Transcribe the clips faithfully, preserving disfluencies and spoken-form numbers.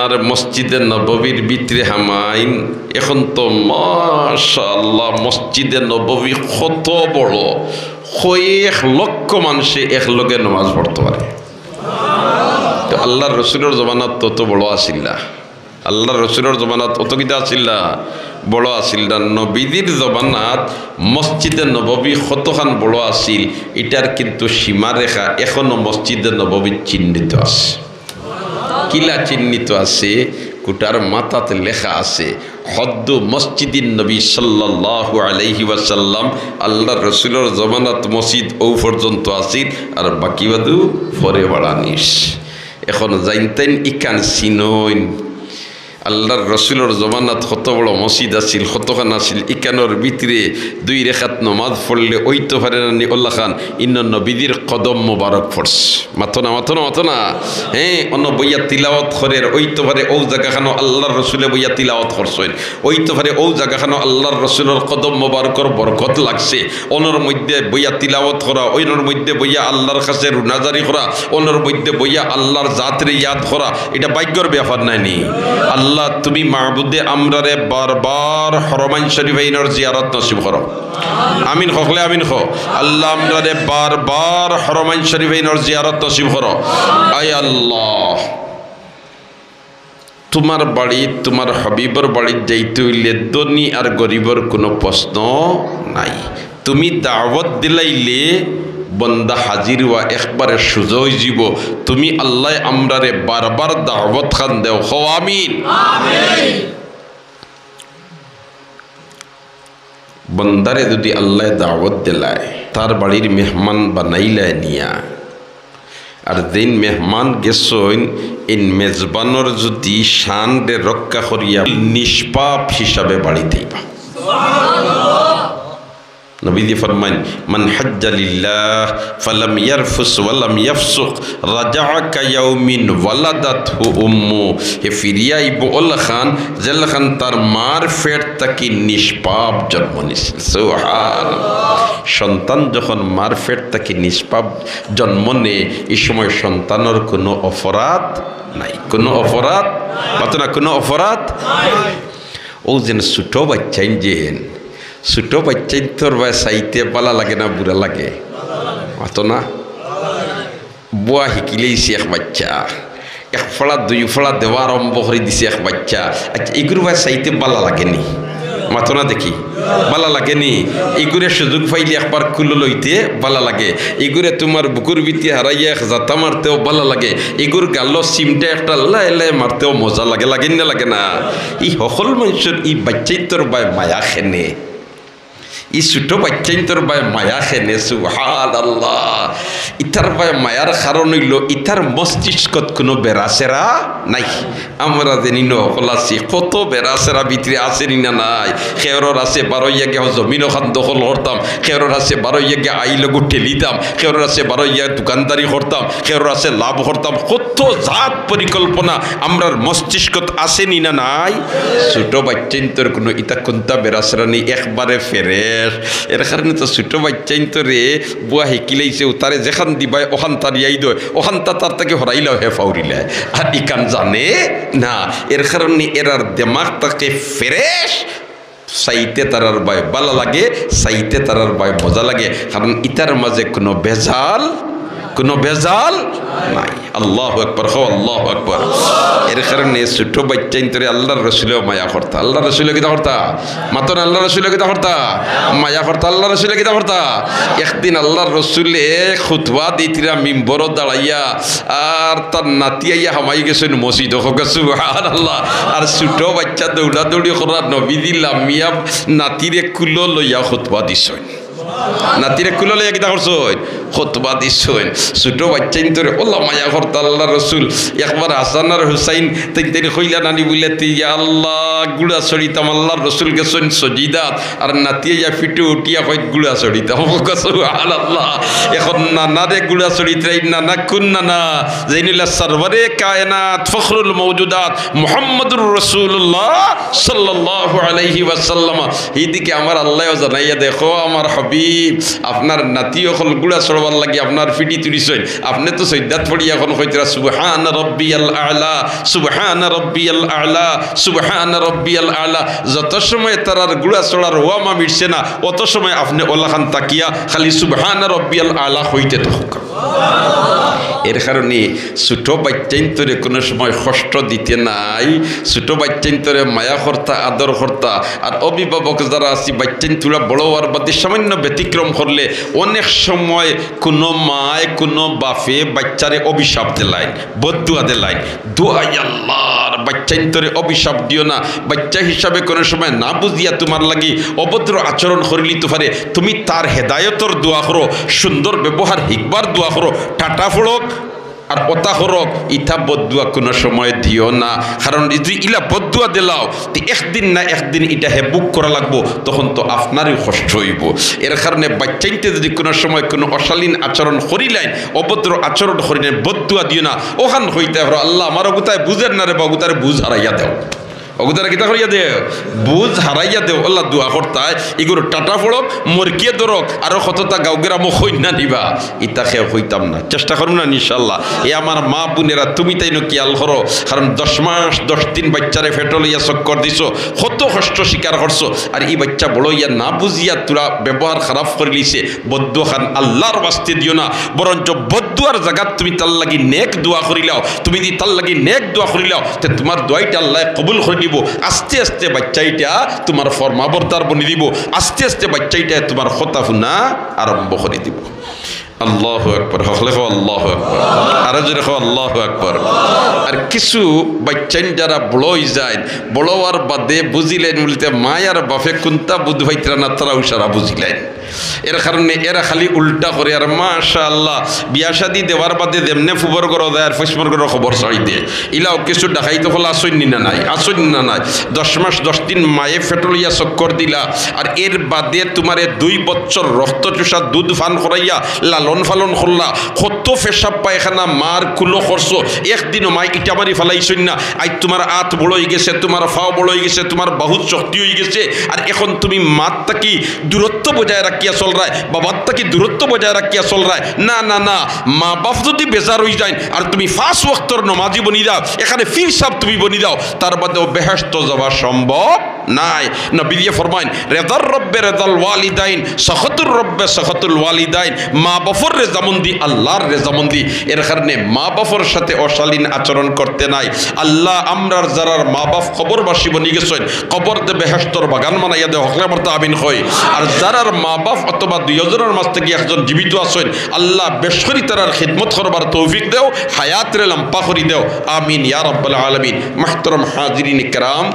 আর মসজিদে নববীর ভিতরে হামাইন, এখন তো মাশাআল্লাহ, মসজিদে নববী কত বড়, কয়েক লক্ষ মানষে একলগে নমাজ পড়তো পারে। তো আল্লার রসুলর জমানাত তত বড় আছিল না, আল্লার রসুলর জমানাত অত কিতা আছিল না, বড় আছিল না। নবীজির জমানাত মসজিদে নববী কতখান বড় আছিল, ইটার কিন্তু সীমারেখা এখনো মসজিদে নববীত চিহ্নিত আছে। কিলা চিহ্নিত আছে? কুটার মাথাত লেখা আছে, হদ্দু মসজিদিন নবী সাল্লাল্লাহু আলাইহি ওয়াসাল্লাম, আল্লার রসুলর জমানাত মসজিদ অউ পর্যন্ত আছিল, আর বাকি বাদু পরে বাড়ানিস। এখন যাইনতাইন ইখান চিনইন, আল্লার রসুলর জমানাত কত বড় মসজিদ আছিল, কতখান আছিল, ইখানর ভিতরে দুই রেখাত নমাজ পড়লে অইতো পারে না নি অলাখান, ইনো নবীজির কদম মোবারক পড়ছে। মাতো না, মাতো না, মাতো না। হ্যাঁ, অনো বইয়া তিলাওয়াত করের, অইতো পারে অউ জাগাখানো আল্লার রসুলে বইয়া তিলাওয়াত করছইন, অইতো পারে অউ জাগাখানো আল্লার রসুলর কদম মোবারকর বরকত লাগছে। অনর মধ্যে বইয়া তিলাওয়াত করা, অনর মধ্যে বইয়া আল্লার কাছে রুনাজারি করা, অনর মধ্যে বইয়া আল্লার জাতরে ইয়াদ করা, ইটা ভাগ্যর ব্যাপার নায় নি? আল্লাহ, তুমি মাবুদে আমরারে বারবার হরমাইন শরীফাইনর জিয়ারত নসিব করো। আমিন কও, কলে আমিন কও। আল্লাহ, আমরারে বারবার হরমাইন শরীফাইনর জিয়ারত নসিব করো। আয় আল্লাহ, তুমার বাড়িত, তুমার হাবিবর বাড়িত যাইতে অইলে ধনী আর গরিবর কুনু প্রশ্ন নাই। তুমি দাওয়াত দিলাইলে বন্দা হাজির অওয়া একবারে সুজা অইযিবো। তুমি আল্লায় আমরারে বারবার দাওয়াত খান দেও, কও আমিন। বন্দারে যুদি আল্লায় দাওয়াত দিলায়, তার বাড়ির মেহমান বানাইলায় নিয়া, আর যেইন মেহমান গেছইন, এইন মেজবানর যুদি শানরে রক্ষা করিয়া নিষ্পাপ হিসাবে বাড়িত আইবা। নবীজি ফরমাইন, "মান হাজ্জা লিল্লাহ ফালাম ইয়ারফুস ওয়ালাম ইয়াফসুক রাজাআ কায়াউমিন ওয়ালাদাতহু উম্মু।" হে ফিরিয়া আইবো অলাখান, যেলাখান তার মার পেট থাকি নিষ্পাপ জন্ম নিছিল। সুবহানাল্লাহ। সন্তান যখন মার পেট থাকি নিষ্পাপ জন্ম নেয়, ই সময় সন্তানর কুনু অপরাধ নাই, কুনু অপরাধ, মাতো না, কুনু অপরাধ। অউ যেন ছুটো বাইচ্চাইন যেন, ছুটো বাইচ্চাইন্তর বায় চাইতে বালা লাগে না বুরা লাগে? মাতো না? বুয়া হিকিলাইছে এক বাইচ্চা, এক ফাড়া দুই ফাড়া দেওয়া আরম্ভ করি দিছে এক বাইচ্চা। আইচ্ছা, ইগুর বায় চাইতে বালা লাগে নি? মাতো না দেখি, বালা লাগে নি? ইগুরে সুযোগ পাইলে একবার কুলো লইতে বালা লাগে, ইগুরে তুমার বুকুর ভিতরে হারাইয়া এক জাতা মারতেও বালা লাগে, ইগুর গালো চিমটা একটা লায় লায় মারতেও মজা লাগে, লাগে না লাগে না? ই হকল মানষর ই বাইচ্চাইন্তর বায় মায়া কেনে? ই ছুটো বাইচ্চাইন্তর বায় মায়া কেনে? সুবহানাল্লাহ। ইতার বায় মায়ার কারণ অইলো ইতার মস্তিষ্কত কুনু বেড়াছেড়া নাই। আমরা যেন ইনো হকল আছি, কত বেড়াছেড়া ভিতরে আছে নি না নাই? কেউরর আছে বারইয়া গিয়া জমিন অখান দখল করতাম, কেউরর আছে বারইয়া গিয়া আইলগু ঠেলিতাম, কেউরর আছে বারইয়া দোকানদারি করতাম, কেউরর আছে লাভ করতাম, কত জাত পরিকল্পনা আমরার মস্তিষ্কত আছে নি না নাই? ছুটো বাইচ্চাইন্তর কুনু ইতা কুন্তা বেড়াছেড়া নেই, একবারে fresh। এর কারণে তো ছুটো বাইচ্চাইন্তরে বুয়া হিকিলাইছে, তারে যেখান দিবায় অখান তারিয়াই দয়, অখান তা তার থাকি হরাইলাও হে ফাউরিলায়। আর ইখান জানে না, এর কারণে এরার দেমাগ থাকে fresh। চাইতে তারার বায় বালা লাগে, চাইতে তারার বায় মজা লাগে, কারণ ইতার মাঝে কুনু ভেজাল, কুনু ভেজাল নাই। আল্লাহু আকবার, কও আল্লাহু আকবার। এর কারণে ছুটো বাইচ্চাইন্তরে আল্লার রসুলেও মায়া করতা, আল্লার রসুলে কিতা করতা? মাতো না, আল্লার রসুলে কিতা করতা? মায়া করতা, আল্লার রসুলে কিতা করতা? একদিন আল্লার রসুলে খুতবা দিতরা মিম্বরো দাঁড়াইয়া, আর তার নাতি আইয়া হামাই গেছইন মসজিদো। কও সুবহানাল্লাহ। আর ছুটো বাইচ্চা দৌড়াদৌড়ি করা, নবীজি লামিয়া নাতিরে কুলো লইয়া খুতবা দিছইন। নাতিরে কুলো লইয়া কিতা করছইন? খুতবা দিছইন। ছুটো বাইচ্চাইন্তরে অলা মায়া করতা আল্লার রসুল। একবার হাসান আর হুসাইন তাইন তাইন কইলা নানি বুলে, "তে ইয়া আল্লাহ, গুড়া চড়িতাম, আল্লার রসুল গেছইন সজিদাত।" আর নাতি আইয়া ফিটো উঠিয়া কয়, "গুড়া চড়িতাম।" কও সুবহানাল্লাহ। এখন নানারে গুড়া চড়িতরাই, নানা কুন নানা? যেইন অইলা সরওয়ারে কায়নাত, ফখরুল মওজুদাত, মুহাম্মাদুর রাসূলুল্লাহ সাল্লাল্লাহু আলাইহি ওয়াসাল্লাম। হিদিকে আমার আল্লায়ও জানাইয়া দেখো, আমার হাবিব আপনার নাতি অকল ঘুড়া চড়বার লাগি আপনার পিঠিত উঠিছইন, আপনে তো সইজদাত পড়িয়া অখন কইতরা, "সুবহান রব্বিয়াল আলা, সুবহান রব্বিয়াল আলা, সুবহান রব্বিয়াল আলা।" যত সময় তারার ঘুড়া চড়ার ওয়ামা মিটছে না, অত সময় আপনে অলাখান তাকিয়া খালি "সুবহান রব্বিয়াল আলা" কইতে থাকউক্কা। এর কারণে ছোট বাইচ্চাইন্তরে কুনু সময় কষ্ট দিতে নাই, ছোট বাইচ্চাইন্তরে মায়া করতা, আদর করতা। আর অভিভাবক যারা আছি, বাইচ্চাইন থুড়া বড় অওয়ার বাদে সামান্য ব্যতিক্রম করলে অনেক সময় কুনু মায়, কুনু বাপে বাইচ্চারে অভিশাপ দিলাইন, বদদুয়া দিলাইন, "দোয়াই আল্লাহর, বাইচ্চাইন্তরে অভিশাপ দিও না।" বাইচ্চা হিসাবে কুনু সময় না বুঝিয়া তুমার লাগি অভদ্র আচরণ করিলিতো পারে, তুমি তার হেদায়তর দোয়া করো, সুন্দর ব্যবহার হিকবার দোয়া করো, টাটা পড়উক, আর অতা করউক, ইতা বদদুয়া কুনু সময় দিও না। কারণ যদি ইলা বদদুয়া দিলাও, তে একদিন না একদিন ইটা হে ভোগ করা লাগবো, তখন তো আপনারই কষ্ট অইবো। এর কারণে বাইচ্চাইন্তে যদি কুনু সময় কুনু অশালীন আচরণ করিলাইন, অভদ্র আচরণ করিলাইন, বদদুয়া দিও না। অখান কইতা পারো, "আল্লাহ, আমার অগুতায় বুঝের না রে বা, অগুতারে বুঝ হারাইয়া দেও।" অগুতারে কিতা করিয়া দেও? বুঝ হারাইয়া দেও। আল্লাহ দোয়া করতায়, ইগুর টাটা পড়উক, মরকিয়ে ধরউক, আরো কততা গাঁও গ্রামো কইন না নিবা। ইতা কেউ কইতাম না, চেষ্টা করমু না ইনশাআল্লাহ। এ আমার মা বোনেরা, তুমি তাইন খিয়াল করো, কারণ দশ মাস দশ দিন বাইচ্চারে পেটো লইয়া চক্কর দিছো, কত কষ্ট স্বীকার করছো, আর ই বাইচ্চা বড় অইয়া না বুঝিয়া থুড়া ব্যবহার খারাপ করিলিছে, বদদুয়াখান আল্লাহর ওয়াস্তে দিও না, বরঞ্চ বদদুয়ার জাগাত তুমি তার লাগি নেক দোয়া করিলাও। তুমি যদি তার লাগি নেক দোয়া করিলাও, তে তুমার দোয়াইটা আল্লায় কবুল করিলিবো। আস্তে আস্তে বাইচ্চাইটা তুমার ফরমাবরদার বনি দিবো, আস্তে আস্তে বাইচ্চাইটা তুমার কথা হুনা আরম্ভ করি দিবো। আল্লাহু আকবার, হকলে কও আল্লাহু আকবার, আরো জোরে কও আল্লাহু আকবার। আর কিছু বাইচ্চাইন যারা বড় অইযাইন, বড় অওয়ার বাদে বুঝিলাইন বুলিতে মায় আর বাপে কুন্তা বুঝ পাইতরা না, তারাও সারা বুঝিলাইন। এর কারণে এরা খালি উল্টা করে। আর মাশাআল্লাহ, বিয়া শাদি দেওয়ার বাদে যেমনে ফুবর ঘরো যায় আর ফইছমর ঘরো খবর ছাড়ি দে। ইলাও কিছু ডাকাইত অকল আছইন নি না নাই, আছইন নি না নাই। দশ মাস দশ দিন মায়ে পেটো লইয়া চক্কর দিলা, আর এর বাদে তুমারে দুই বছর রক্ত চুষা দুধ পান করাইয়া লালন পালন করলা। কত পেশাব পায়খানা মার কুলো করছো, একদিনও মায় ইটা মারি ফালাইছইন না। আইজ তুমার আত বড় অইগেছে, তুমার পাও বড় অইগেছে, তুমার বহুত শক্তি অইগেছে, আর এখন তুমি মাত থাকি দূরত্ব বজায় রাখিয়া চলরায়, বাবার থাকি দূরত্ব বজায় রাখিয়া চলরায়। না, না, না, মা বাপ যদি বেজার অইযাইন আর তুমি পাঁচ ওয়াক্তর নমাজি বনি যাও, এখানে পীর সাব তুমি বনি যাও, তার বাদেও বেহেশত যাওয়া সম্ভব নাই। নবীজিয়ে ফরমাইন, "রেদার রব্বে রেদাল ওয়ালিদাইন, সখতুর রব্বে সখতুল ওয়ালিদাইন।" মা বাপর রেজামন্দি আল্লাহর রেজামন্দি। এর কারণে মা বাপর সাথে অশালীন আচরণ করতে নাই। আল্লাহ, আমরার যারার মা বাপ কবরবাসী বনি গেছইন, কবররে বেহেশতর বাগান বানাইয়া দেও, হকলে মাতো আমিন কই। আর যারার মা বাপ অথবা দুইওজনর মাঝ থাকি একজন জীবিত আছইন, আল্লাহ, বেশ করি তারার খিদমত করবার তৌফিক দেও, হায়াতরে লম্বা করি দেও। আমিন ইয়া রাব্বাল আলামিন। মুহতারাম হাজিরিন কেরাম,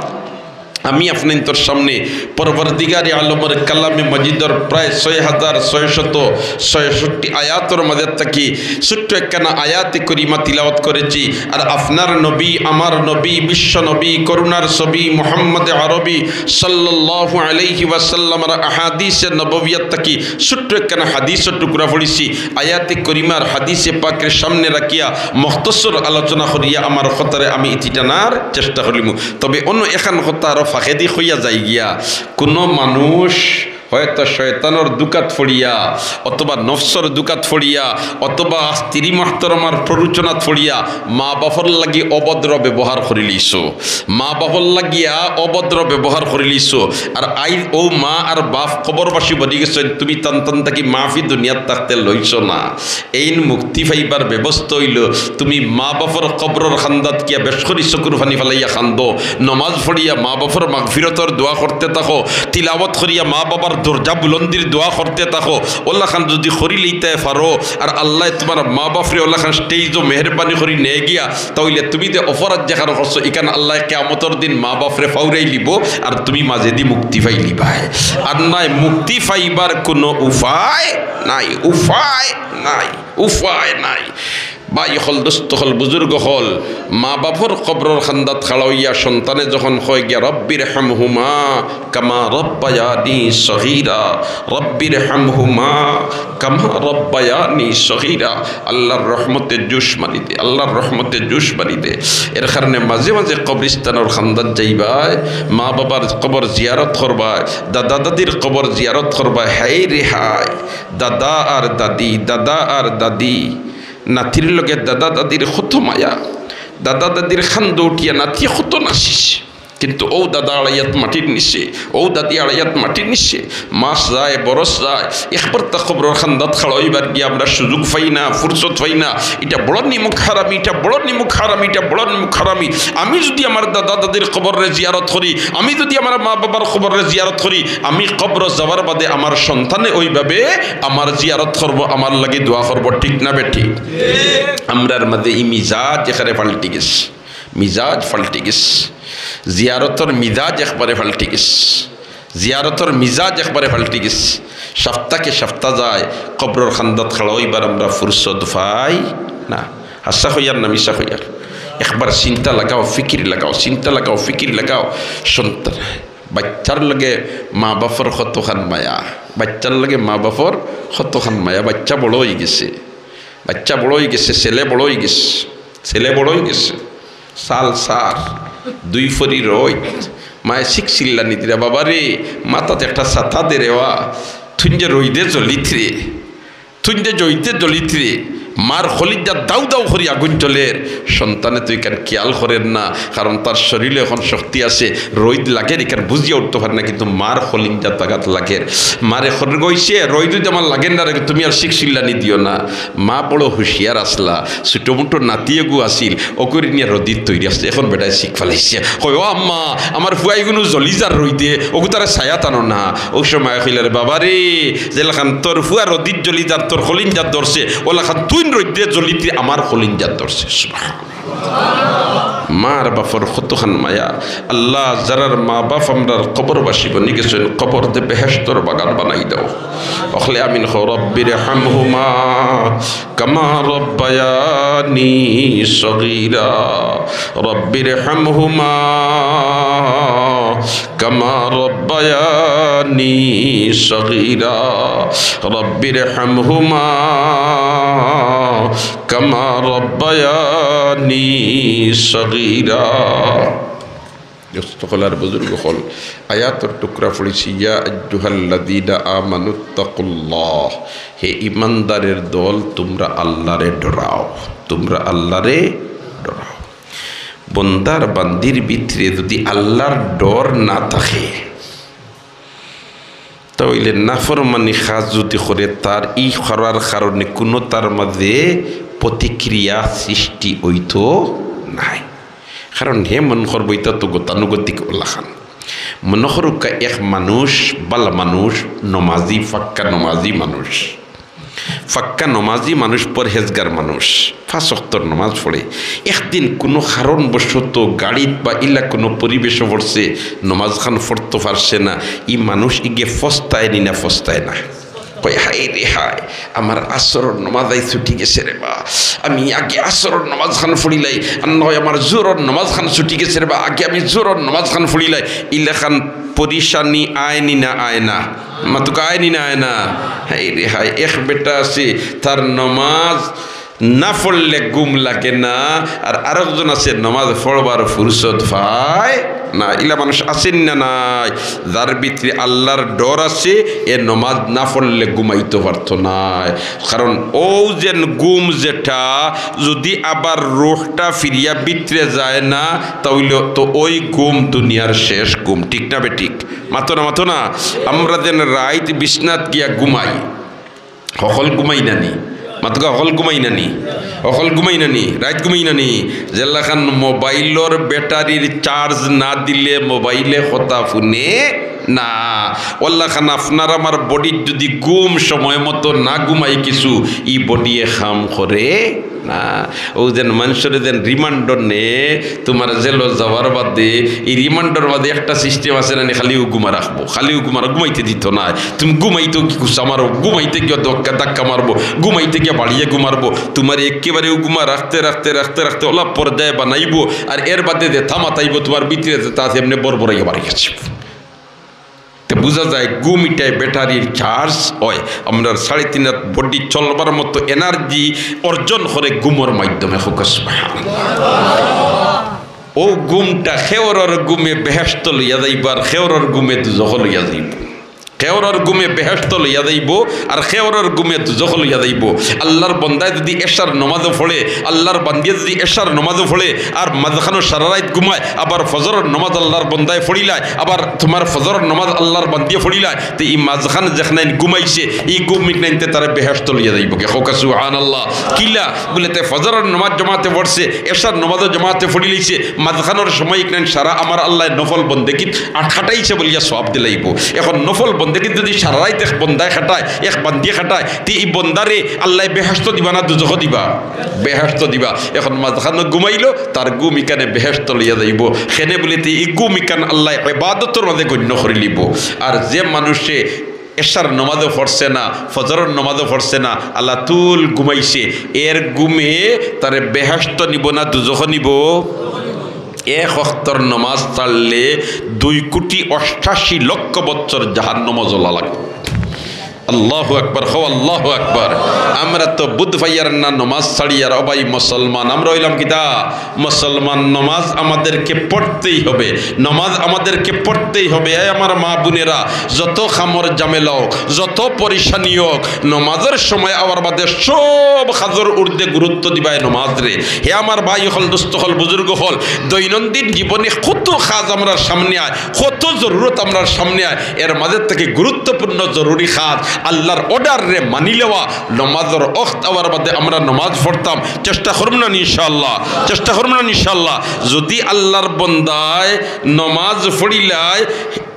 আমি আপনাইন্তর সামনে পরওয়ারদিগারে আলমর কালামে মাজিদর প্রায় ছয় হাজার ছয়শত ছয়ষট্টি আয়াতর মাঝে থাকি ছোট্ট একখানা আয়াতে করিমা তিলাওয়াত করেছি। আর আপনার নবী, আমার নবী, বিশ্ব নবী, করুণার ছবি মুহাম্মদে আরবি সাল্লাল্লাহু আলাইহি ওয়াসাল্লামর আহাদিসে নববিয়াত থাকি ছোট্ট একখানা হাদিসর টুকরা পড়ছি। আয়াতে করিমার হাদিসে পাকরে সামনে রাখিয়া মুখতসর আলোচনা করিয়া আমার কথারে আমি ইতি টানার চেষ্টা করিমু। তবে অন্য এখান কথা আরো ফাঁকেদি কইয়া যাই গিয়া, কুনু মানুষ হয়তো শয়তানর ধুকাত পড়িয়া, অথবা নফসর ধুকাত পড়িয়া, অথবা স্ত্রী মুহতারামার প্ররোচনাত পড়িয়া মা বাপর লাগি অভদ্র ব্যবহার করিলিছো, মা বাপর লাগিয়া অভদ্র ব্যবহার করিলিছো। আর আইজ অউ মা আর বাপ কবরবাসী বনি গেছইন, তুমি তান তান থাকি মাফি দুনিয়াত থাকতে লইছো না। এইন মুক্তি পাইবার ব্যবস্থা অইলো, তুমি মা বাপর কবরর কান্দাত গিয়া বেশ করি চকুর পানি ফালাইয়া কান্দো, নমাজ পড়িয়া মা বাপর মাগফিরতর দোয়া করতে থাকো, তিলাওয়াত করিয়া মা বাবার দরজা বুলন্দির দোয়া করতে থাকো। অলাখান যদি করিলিতায় পারো, আর আল্লায় তুমার মা বাপরে অলাখান স্টেজো মেহেরবানি করি নেয় গিয়া, তা অইলে তুমি যে অপরাধ যেখান করছো, ইখান আল্লায় কিয়ামতর দিন মা বাপরে ফাউরাইলিবো, আর তুমি মাজেদি মুক্তি পাইলিবায়। আর নায়, মুক্তি পাইবার কুনু উপায় নাই, উপায় নাই, উপায় নাই। ভাই অকল, দোস্ত অকল, বুজুর্গ অকল, মা বাফর কবরর কান্দাত খাড়া অইয়া সন্তানে যখন কয় গিয়া, "রব্বির হামহুমা কামা রব্বায়ানি সগীরা, রব্বির হামহুমা কামা রব্বায়ানি সগীরা।" আল্লার রহমতে জুশ মারি দে, আল্লার রহমতে জুশ মারি দে। এর কারণে মাঝে মাঝে কবরিস্তানর কান্দাত যাইবায়, মা বাবার কবর জিয়ারত করবায়, দাদা দাদির কবর জিয়ারত করবায়। হায় রে হায়, দাদা আর দাদি, দাদা আর দাদি, নাতির লগে দাদা দাদির কত মায়া, দাদা দাদির কান্দো উঠিয়া নাতিয়ে কত নাচিছে। কিন্তু অউ দাদা আড়াইয়াত মাটির নিচে, অউ দাদি আড়াইয়াত মাটির নিচে, মাস যায়, বরস যায়, একবার তা কবরর কান্দাত খাড়া অইবার গিয়া আমরা সুযোগ পাই না, ফুরসত পাই না। ইটা বড় নিমুখ হারামি, ইটা বড় নিমুখ হারামি, ইটা বড় নিমুখ হারামি। আমি যুদি আমার দাদা দাদির কবররে জিয়ারত করি, আমি যুদি আমার মা বাবার কবররে জিয়ারত করি, আমি কবর যাওয়ার বাদে আমার সন্তানে অইভাবে আমার জিয়ারত করবো, আমার লাগি দোয়া করবো, ঠিক না বেঠিক? আমরার মাঝে ই মিজাজ একবারে পাল্টি গেছে, মিজাজ পাল্টি গেছে, জিয়ারতর মিজাজ একবারে পাল্টি গেছে, জিয়ারতর মিজাজ একবারে পাল্টি গেছে। সাপ্তাকে সাপ্তা যায়, কবরর কান্দাত খাড়া অইবার আমরা ফুরসত পাই না। হাছা কইয়ার না মিছা কইয়ার? একবার চিন্তা লাগাও, ফিকির লাগাও, চিন্তা লাগাও, ফিকির লাগাও। সন্তান, বাচ্চার লগে মা বাফর কতখান মায়া, বাচ্চার লগে মা বাফর কতখান মায়া। বাচ্চা বড় অইগেছে, বাচ্চা বড় অইগেছে, ছেলে বড় অইগেছে, ছেলে বড় অইগেছে। সাল সার, দুই ফরি রইদ, মায়ে চিক চিল্লানি দিরা, "বাবা রে, মাথাত একটা ছাতা দে রে বা, তুইন যে রইদে জ্বলিত রে, তুইন যে রইদে জ্বলিত রে।" মার কলিজাত দাউ দাউ করি আগুন জ্বলের। সন্তানে তো ইখান খিয়াল করের না, কারণ তার শরীরে অখন শক্তি আছে, রইদ লাগের, ইখান বুঝিয়া উঠতো পারে না, কিন্তু মার কলিজাত আঘাত লাগের। মারে কর কইছে, "রইদ যদি আমার লাগের না রে, তুমি আর চিক চিল্লানি দিও না।" মা বড় হুঁশিয়ার আছলা, ছোটো মোটো নাতি এগু আছিল, অগুরে নিয়া রইদর তৈরি আছে। এখন বেটায় চিক ফালাইছে, কয়, "ও আম্মা, আমার ফুয়া ইগুনু জ্বলি যার রইদে, অগু তারা ছায়াত আনো না।" অউ সময় কইলা, "রে বাবা রে, যেলাখান তোর ফুয়া রইদর জ্বলি যার, তোর কলিজাত ধরছে, অলাখান তুইন রইদে জ্বলিতে আমার কলিজাত ধরছে।" সুবহানাল্লাহ। মার বাফর কতখান মায়া। আল্লাহ, যারার মা বাফ আমরার কবরবাসী বনি গেছইন, কবররে বেহেশতর বাগান বানাই দাও। অকলে আমিন কও। রব্বির হামহুমা কামা রব্বায়ানি সগীরা। রব্বির হামহুমা কামা রব্বায়ানি সগীরা। রব্বির হামহুমা কামা রব্বায়ানি সগীরা। দোস্ত অকল আর বুজুর্গ অকল, আয়াতর টুকরা পড়ছি, "ইয়া আইয়ুহাল্লাযীনা আমানুত্তাকুল্লাহ", হে ইমানদারের দল, তুমরা আল্লারে ডরাও, তুমরা আল্লারে ডরাও। বন্দার বান্দির ভিতরে যুদি আল্লার ডর না থাকে, তা অইলে নাফরমানি কাজ যুদি করে, তার ই করার কারণে কুনু তার মাঝে প্রতিক্রিয়া সৃষ্টি অইতো নায়। কারণ হে মনো করবো ইতা তো গতানুগতিক অলাখান। মনো করুক্কা এক মানুষ, ভালা মানুষ, নমাজি, পাক্কা নমাজি মানুষ, পাক্কা নমাজি মানুষ, পরহেজগার মানুষ, পাঁচ ওয়াক্তর নমাজ পড়ে। একদিন কুনু কারণবশত গাড়িত বা ইলা কুনু পরিবেশো পড়ছে, নমাজ খান পড়তো পারছে না। ই মানুষ ইগে ফস্তায় নি না ফস্তায় না? কয়, "হায় রে হায়, আমার আসরর নমাজ আইজ ছুটি গেছে রে বা। আমি আগে আসরর নমাজ খান পড়িলাই, আর না অয় আমার জোহরর নমাজ খান ছুটি গেছে রে বা। আগে আমি জোহরর নমাজ খান পড়িলাই।" ইলাখান পরিশানি আয় নি না আয় না? মাতুক্কা, আয় নি না আয় না? হায় রে হায়, এক বেটা আছে, তার নমাজ না পড়লে ঘুম লাগে না, আর আরকজন আছে নমাজ পড়বার ফুরসত পায় না। ইলা মানুষ আছে নি না নাই? যার ভিতরে আল্লার ডর আছে, এ নমাজ না পড়লে ঘুমাইতো পারতো নায়। কারণ অউ যেন ঘুম যেটা, যুদি আবার রুহটা ফিরিয়া ভিতরে যায় না, তা অইলে তো অউ ঘুম দুনিয়ার শেষ ঘুম, ঠিক না বেঠিক? মাতো না, মাতো না। আমরা যেন রাইত বিছনাত গিয়া ঘুমাই, হকল ঘুমাই না নি? মাতুক্কা, হকল ঘুমাই না নি? হকল ঘুমাই না নি? রাইত ঘুমাই না নি? যেলাখান মোবাইলর ব্যাটারির চার্জ না দিলে মোবাইলে কথা হুনে না, অলাখান আপনার আমার বডির যুদি ঘুম সময় মতো না ঘুমাই কিছু, ই বডিয়ে কাম করে না, অউ যেন মানষরে যেন রিমান্ডো নে, তুমার জেলো যাওয়ার বাদে, ই রিমান্ডর বাদে একটা সিস্টেম আছে না নি, খালি অউ ঘুমা রাখবো, খালি অউ ঘুমা, ঘুমাইতে দিতো নায়। তুমি ঘুমাইতেও কি গুছা মারো, ঘুমাইতে গিয়া ধাক্কা, ধাক্কা মারবো, ঘুমাইতে গিয়া বাড়িয়ে ঘুমারবো। তুমার একেবারে অউ ঘুমা রাখতে, রাখতে, রাখতে, রাখতে অলা পর্যায়ে বানাইবো, আর এর বাদে যে থামাত আইবো, তুমার ভিতরে যেতা আছে এমনে বরবরাইয়া বাড়ি গেছে। তে বুঝা যায় ঘুম ইটায় ব্যাটারির চার্জ অয়। আমরার সাড়ে তিন রাত বডি চলবার মতো এনার্জি অর্জন করে ঘুমর মাধ্যমে। কউক্কা সুবহানাল্লাহ। অউ ঘুমটা খেওরর ঘুমে বেহেশতো লইয়া যাইবো, আর খেওরর ঘুমে দুজখো লইয়া যাইবো। খেওরর ঘুমে বেহেশতো লইয়া যাইবো, আর খেওরর ঘুমে দুজখো লইয়া যাইবো। আল্লার বন্দায় যুদি এশার নমাজও পড়ে, আল্লার বান্দিয়ে যুদি এশার নমাজও পড়ে, আর মাঝখানো সারা রাইত ঘুমায়, আবার ফজরর নমাজ আল্লার বন্দায় পড়িলায়, আবার তুমার ফজরর নমাজ আল্লার বান্দিয়ে পড়িলায়, তে ই মাঝখান যেখনাইন ঘুমাইছে, ই ঘুম ইকনাইনতে তারে বেহেশতো লইয়া যাইবোগি। কউক্কা সুবহানাল্লাহ। কিলা? বুলে তে ফজরর নমাজ জমাতে পড়ছে, এশার নমাজও জমাতে পড়িলাইছে, মাঝখানর সময় ইকনাইন সারা আমার আল্লায় নফল বন্দেগিত আট-, খাটাইছে বুলিয়া সওয়াব দিলাইবো। এখন নফল বন্দেগিত যুদি সারা রাইত এক বন্দায় খাটায়, এক বান্দিয়ে খাটায়, তে ই বন্দারে আল্লায় বেহেশতো দিবা না দুজখো দিবা? বেহেশতো দিবা। এখন মাঝখানো ঘুমাইলো, তার ঘুম ইকানে বেহেশতো লইয়া যাইবো। কেনে বুলে তে ই ঘুম ইকান আল্লায় ইবাদতর মাঝে গণ্য করিলিবো। আর যে মানুষে এশার নমাজও পড়ছে না, ফজরর নমাজও পড়ছে না, আলাতুল ঘুমাইছে, এর ঘুমে তারে বেহেশতো নিবো না দুজখো নিবো? এক ওয়াক্তর নমাজ ছাড়লে দুই কোটি অষ্টাশি লক্ষ বছর জাহান্নামো জ্বলা লাগবো। আল্লাহু আকবার, কও আল্লাহু আকবার। আমরা তো বুঝ পাইয়ার না নমাজ ছাড়িয়ার, ও ভাই মুসলমান, আমরা অইলাম কিতা? মুসলমান। নমাজ আমাদেরকে পড়তেই হবে, নমাজ আমাদেরকে পড়তেই হবে। এ আমার মা বোনেরা, যত কামর ঝামেলা অউক, যত পরেশানি অউক, নমাজর সময় আওয়ার বাদে সব কাজর ঊর্ধ্বে গুরুত্ব দিবায় নমাজরে। হে আমার ভাই অকল, দোস্ত অকল, বুজুর্গ অকল, দৈনন্দিন জীবনে কত কাজ আমরার সামনে আয়, কত জরুরত আমরার সামনে আয়, এর মাঝে থাকি গুরুত্বপূর্ণ জরুরি কাজ আল্লার অর্ডাররে মানি লওয়া। নমাজর ওয়াক্ত আওয়ার বাদে আমরা নমাজ পড়তাম, চেষ্টা করমু না নি ইনশাআল্লাহ? চেষ্টা করমু না নি ইনশাআল্লাহ? যুদি আল্লার বন্দায় নমাজ পড়িলায়,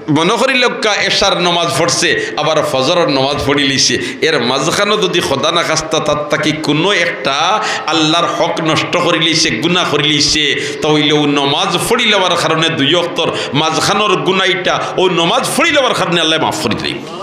মনো করিলাউক্কা এশার নমাজ পড়ছে, আবার ফজরর নমাজ পড়িলিছে, এর মাঝখানো যুদি খোদা না খাস্তা তার থাকি কুনু একটা আল্লার হক নষ্ট করিলিছে, গুনা করিলিছে, তা অইলে অউ নমাজ পড়িলাওয়ার কারণে দুই ওয়াক্তর মাঝখানর গুনা ইটা অউ নমাজ পড়িলাওয়ার কারণে আল্লায় মাফ করি দিলাইবো।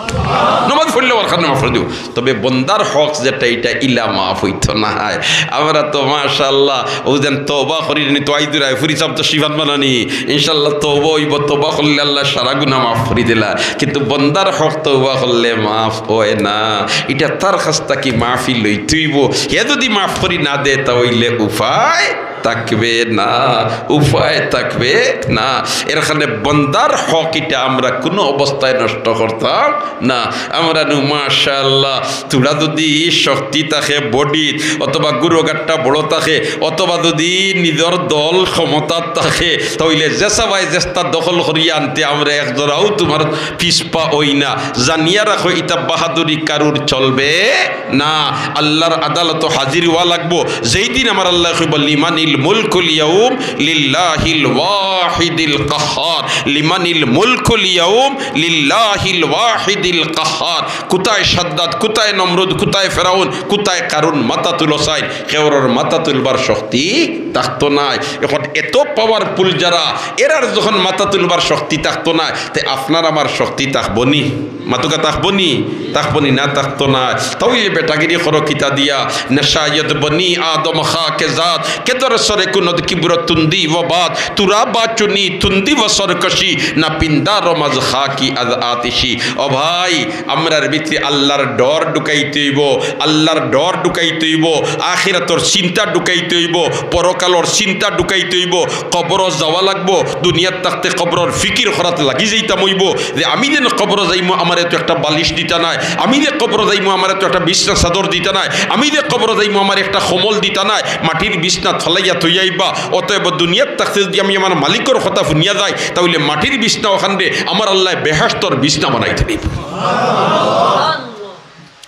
নমাজ পড়িলাওয়ার কারণে মাফ করি দিবো। তবে বন্দার হক যেটা, ইটা ইলা মাফ অইতো নায়। আমরা তো মাশাআল্লাহ, অউ যেন তওবা করি নি, তো আইদুরায় ফুরি সাব তো শিফাত বানানি, ইনশাআল্লাহ তওবা অইবো, তওবা করলে আল্লায় সারা গুনা মাফ করি দিলা। কিন্তু বন্দার হক তওবা করলে মাফ অয় না, ইটা তার কাছ থাকি মাফি লইতে অইবো। হে যুদি মাফ করি না দে, তা অইলে উপায় থাকবে না, উপায় থাকবে না। এর কারণে বন্দার হক ইটা আমরা কুনু অবস্থায় নষ্ট করতাম না। আমরা নু মাশাআল্লাহ, থুড়া যুদি শক্তি থাকে বডিত, অথবা গুরুগাট্টা বড় থাকে, অথবা যুদি নিজর দল ক্ষমতাত থাকে, তা অইলে যেসাবায় যেস্তা দখল করিয়া আনতে আমরা এক জরাও তুমার পিছপা অই না। জানিয়া রাখো, ইতা বাহাদুরি কারুর চলবে না, আল্লার আদালতো হাজির অওয়া লাগবো। যেই দিন আমার আল্লায় কইবো, "লিমানিল মুলকুল ইয়াউম লিল্লাহিল ওয়াহিদিল কাহহার, লিমানিল মুলকুল ইয়াউম লিল্লাহিল ওয়াহিদিল কাহহার।" কুথায় সাদ্দাদ, কুথায় নমরুদ, কুথায় ফেরাউন, কুথায় কারুন? মাথা তুলো চাই, কেউরর মাথা তুলবার শক্তি থাকতো নায়। এখন এত powerful যারা, এরার যখন মাথা তুলবার শক্তি থাকতো নায়, তে আপনার আমার শক্তি থাকবো নি? মাতুক্কা, থাকবো নি? থাকবো নি? না, থাকতো নায়। তা অইলে বেটাগিরি করো কিতা দিয়া? নশায়দ বনি আদম খাকে জাত, কে দর সরে কুনদ কিবর তুন্দি ও বাত, তুরা বাচুনি তুন্দি ও সরকশি, না পিন্দা রমাজ খাকি আজ আতিশি। ও ভাই, আমরার ভিতরে আল্লার ডর ঢুকাইতে অইবো, আল্লার ডর ঢুকাইতে অইবো, আখিরাতর চিন্তা ঢুকাইতে অইবো, পরকালর চিন্তা ঢুকাইতে অইবো। কবরো যাওয়া লাগবো, দুনিয়াত থাকতে কবরর ফিকির করাত লাগি যাইতাম অইবো যে আমি যেন কবরো যাইমু, আমারে তো একটা বালিশ দিতা নায়, আমি যে কবরো যাইমু, আমারে তো একটা বিছনা চাদর দিতা নায়, আমি যে কবরো যাইমু, আমারে একটা কমল দিতা নায়, মাটির বিছনাত ফালাইয়া থইয়া আইবা। অতএব দুনিয়াত থাকতে যুদি আমি আমার মালিকর কথা হুনিয়া যাই, তা অইলে মাটির বিছনা অখানরে আমার আল্লায় বেহেশতর বিছনা বানাইতা অইবো।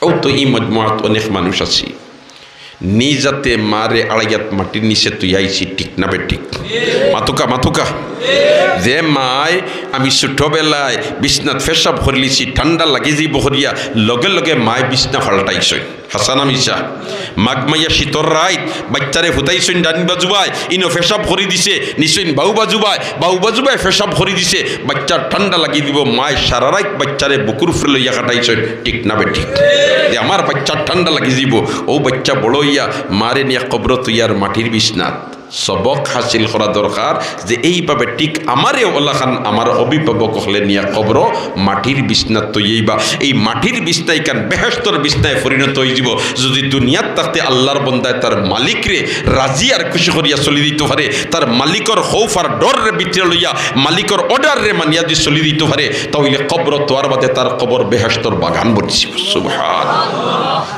অউ তো ই মজমুআত অনেক মানুষ আছি, নিজ আতে মারে আড়াইয়াত মাটির নিচে থুইয়া আইছি, ঠিক না বেঠিক? মাতুক্কা, মাতুক্কা। যে মায় আমি ছোটবেলায় বিছনাত পেশাব করিলিছি, ঠান্ডা লাগি যাইবো করিয়া, লগে লগে মায় বিছনা পাল্টাইছইন। হাছা না মিছা? মাঘ মাইয়া শীতর রাইত, বাইচ্চারে ফুতাইছইন ডাইন বাজুবায়, ইনো পেশাব করি দিছে, নিছইন বাউ বাজুবায়, বাউ বাজুবায় পেশাব করি দিছে, বাইচ্চার ঠান্ডা লাগি দিবো, মায় সারা রাইত বাইচ্চারে বুকুর উপরে লইয়া কাটাইছইন, ঠিক না বেঠিক? যে আমার বাইচ্চার ঠান্ডা লাগি দিবো, অউ বাইচ্চা বড় অইয়া মারে নিয়া কবরো থইয়ার মাটির বিছনাত। সবক হাসিল করা দরকার যে এইভাবে ঠিক আমারে অলাখান আমার অভিভাবক অকলে নিয়া কবরো মাটির বিছনাত থইবা। এই মাটির বিছনা ইখান বেহেশতর বিছনায় পরিণত অইযিবো। যুদি দুনিয়াত থাকতে আল্লার বন্দায় তার মালিকরে রাজি আর খুশি করিয়া চলি দিতো পারে, তার মালিকর খৌফ আর ডররে ভিতরে লইয়া মালিকর order রে মানিয়া দি চলি দিতো পারে, তা অইলে কবরো থওয়ার বাদে তার কবর বেহেশতর বাগান বনিযিবো। সুবহান।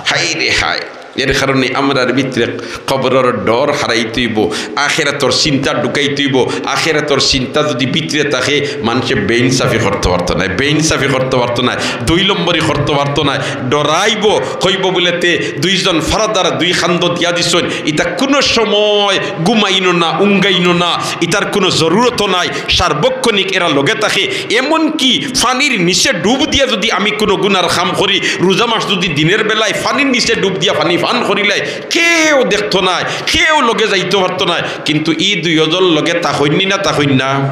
হায় রে হায়। এর কারণে আমরার ভিতরে কবরর ডর হারাইতে অইবো, আখেরাতর চিন্তা ঢুকাইতে অইবো। আখেরাতর চিন্তা যুদি ভিতরে থাকে, মানষে বেইনসাফি করতো পারতো নায়, বেইনসাফি করতো পারতো নায়, দুই নম্বরি করতো পারতো নায়। ডরাইবো, কইবো বুলে তে দুইজন ফারাদার দুই কান্দো দিয়া দিছইন, ইতা কুনু সময় ঘুমাইনো না, উঙ্গাইনো না, ইতার কুনু জরুরতও নাই। সার্বক্ষণিক এরা লগে থাকে, এমনকি পানির নিচে ডুব দিয়া যুদি আমি কুনু গুনার কাম করি, রোজা মাস যুদি দিনের বেলায় পানির নিচে ডুব দিয়া পানি পান করিলাই, কেউ দেখতো নায়, কেউ লগে যাইতো পারতো নায়, কিন্তু ই দুইওজন লগে থাকইন নি না থাকইন না?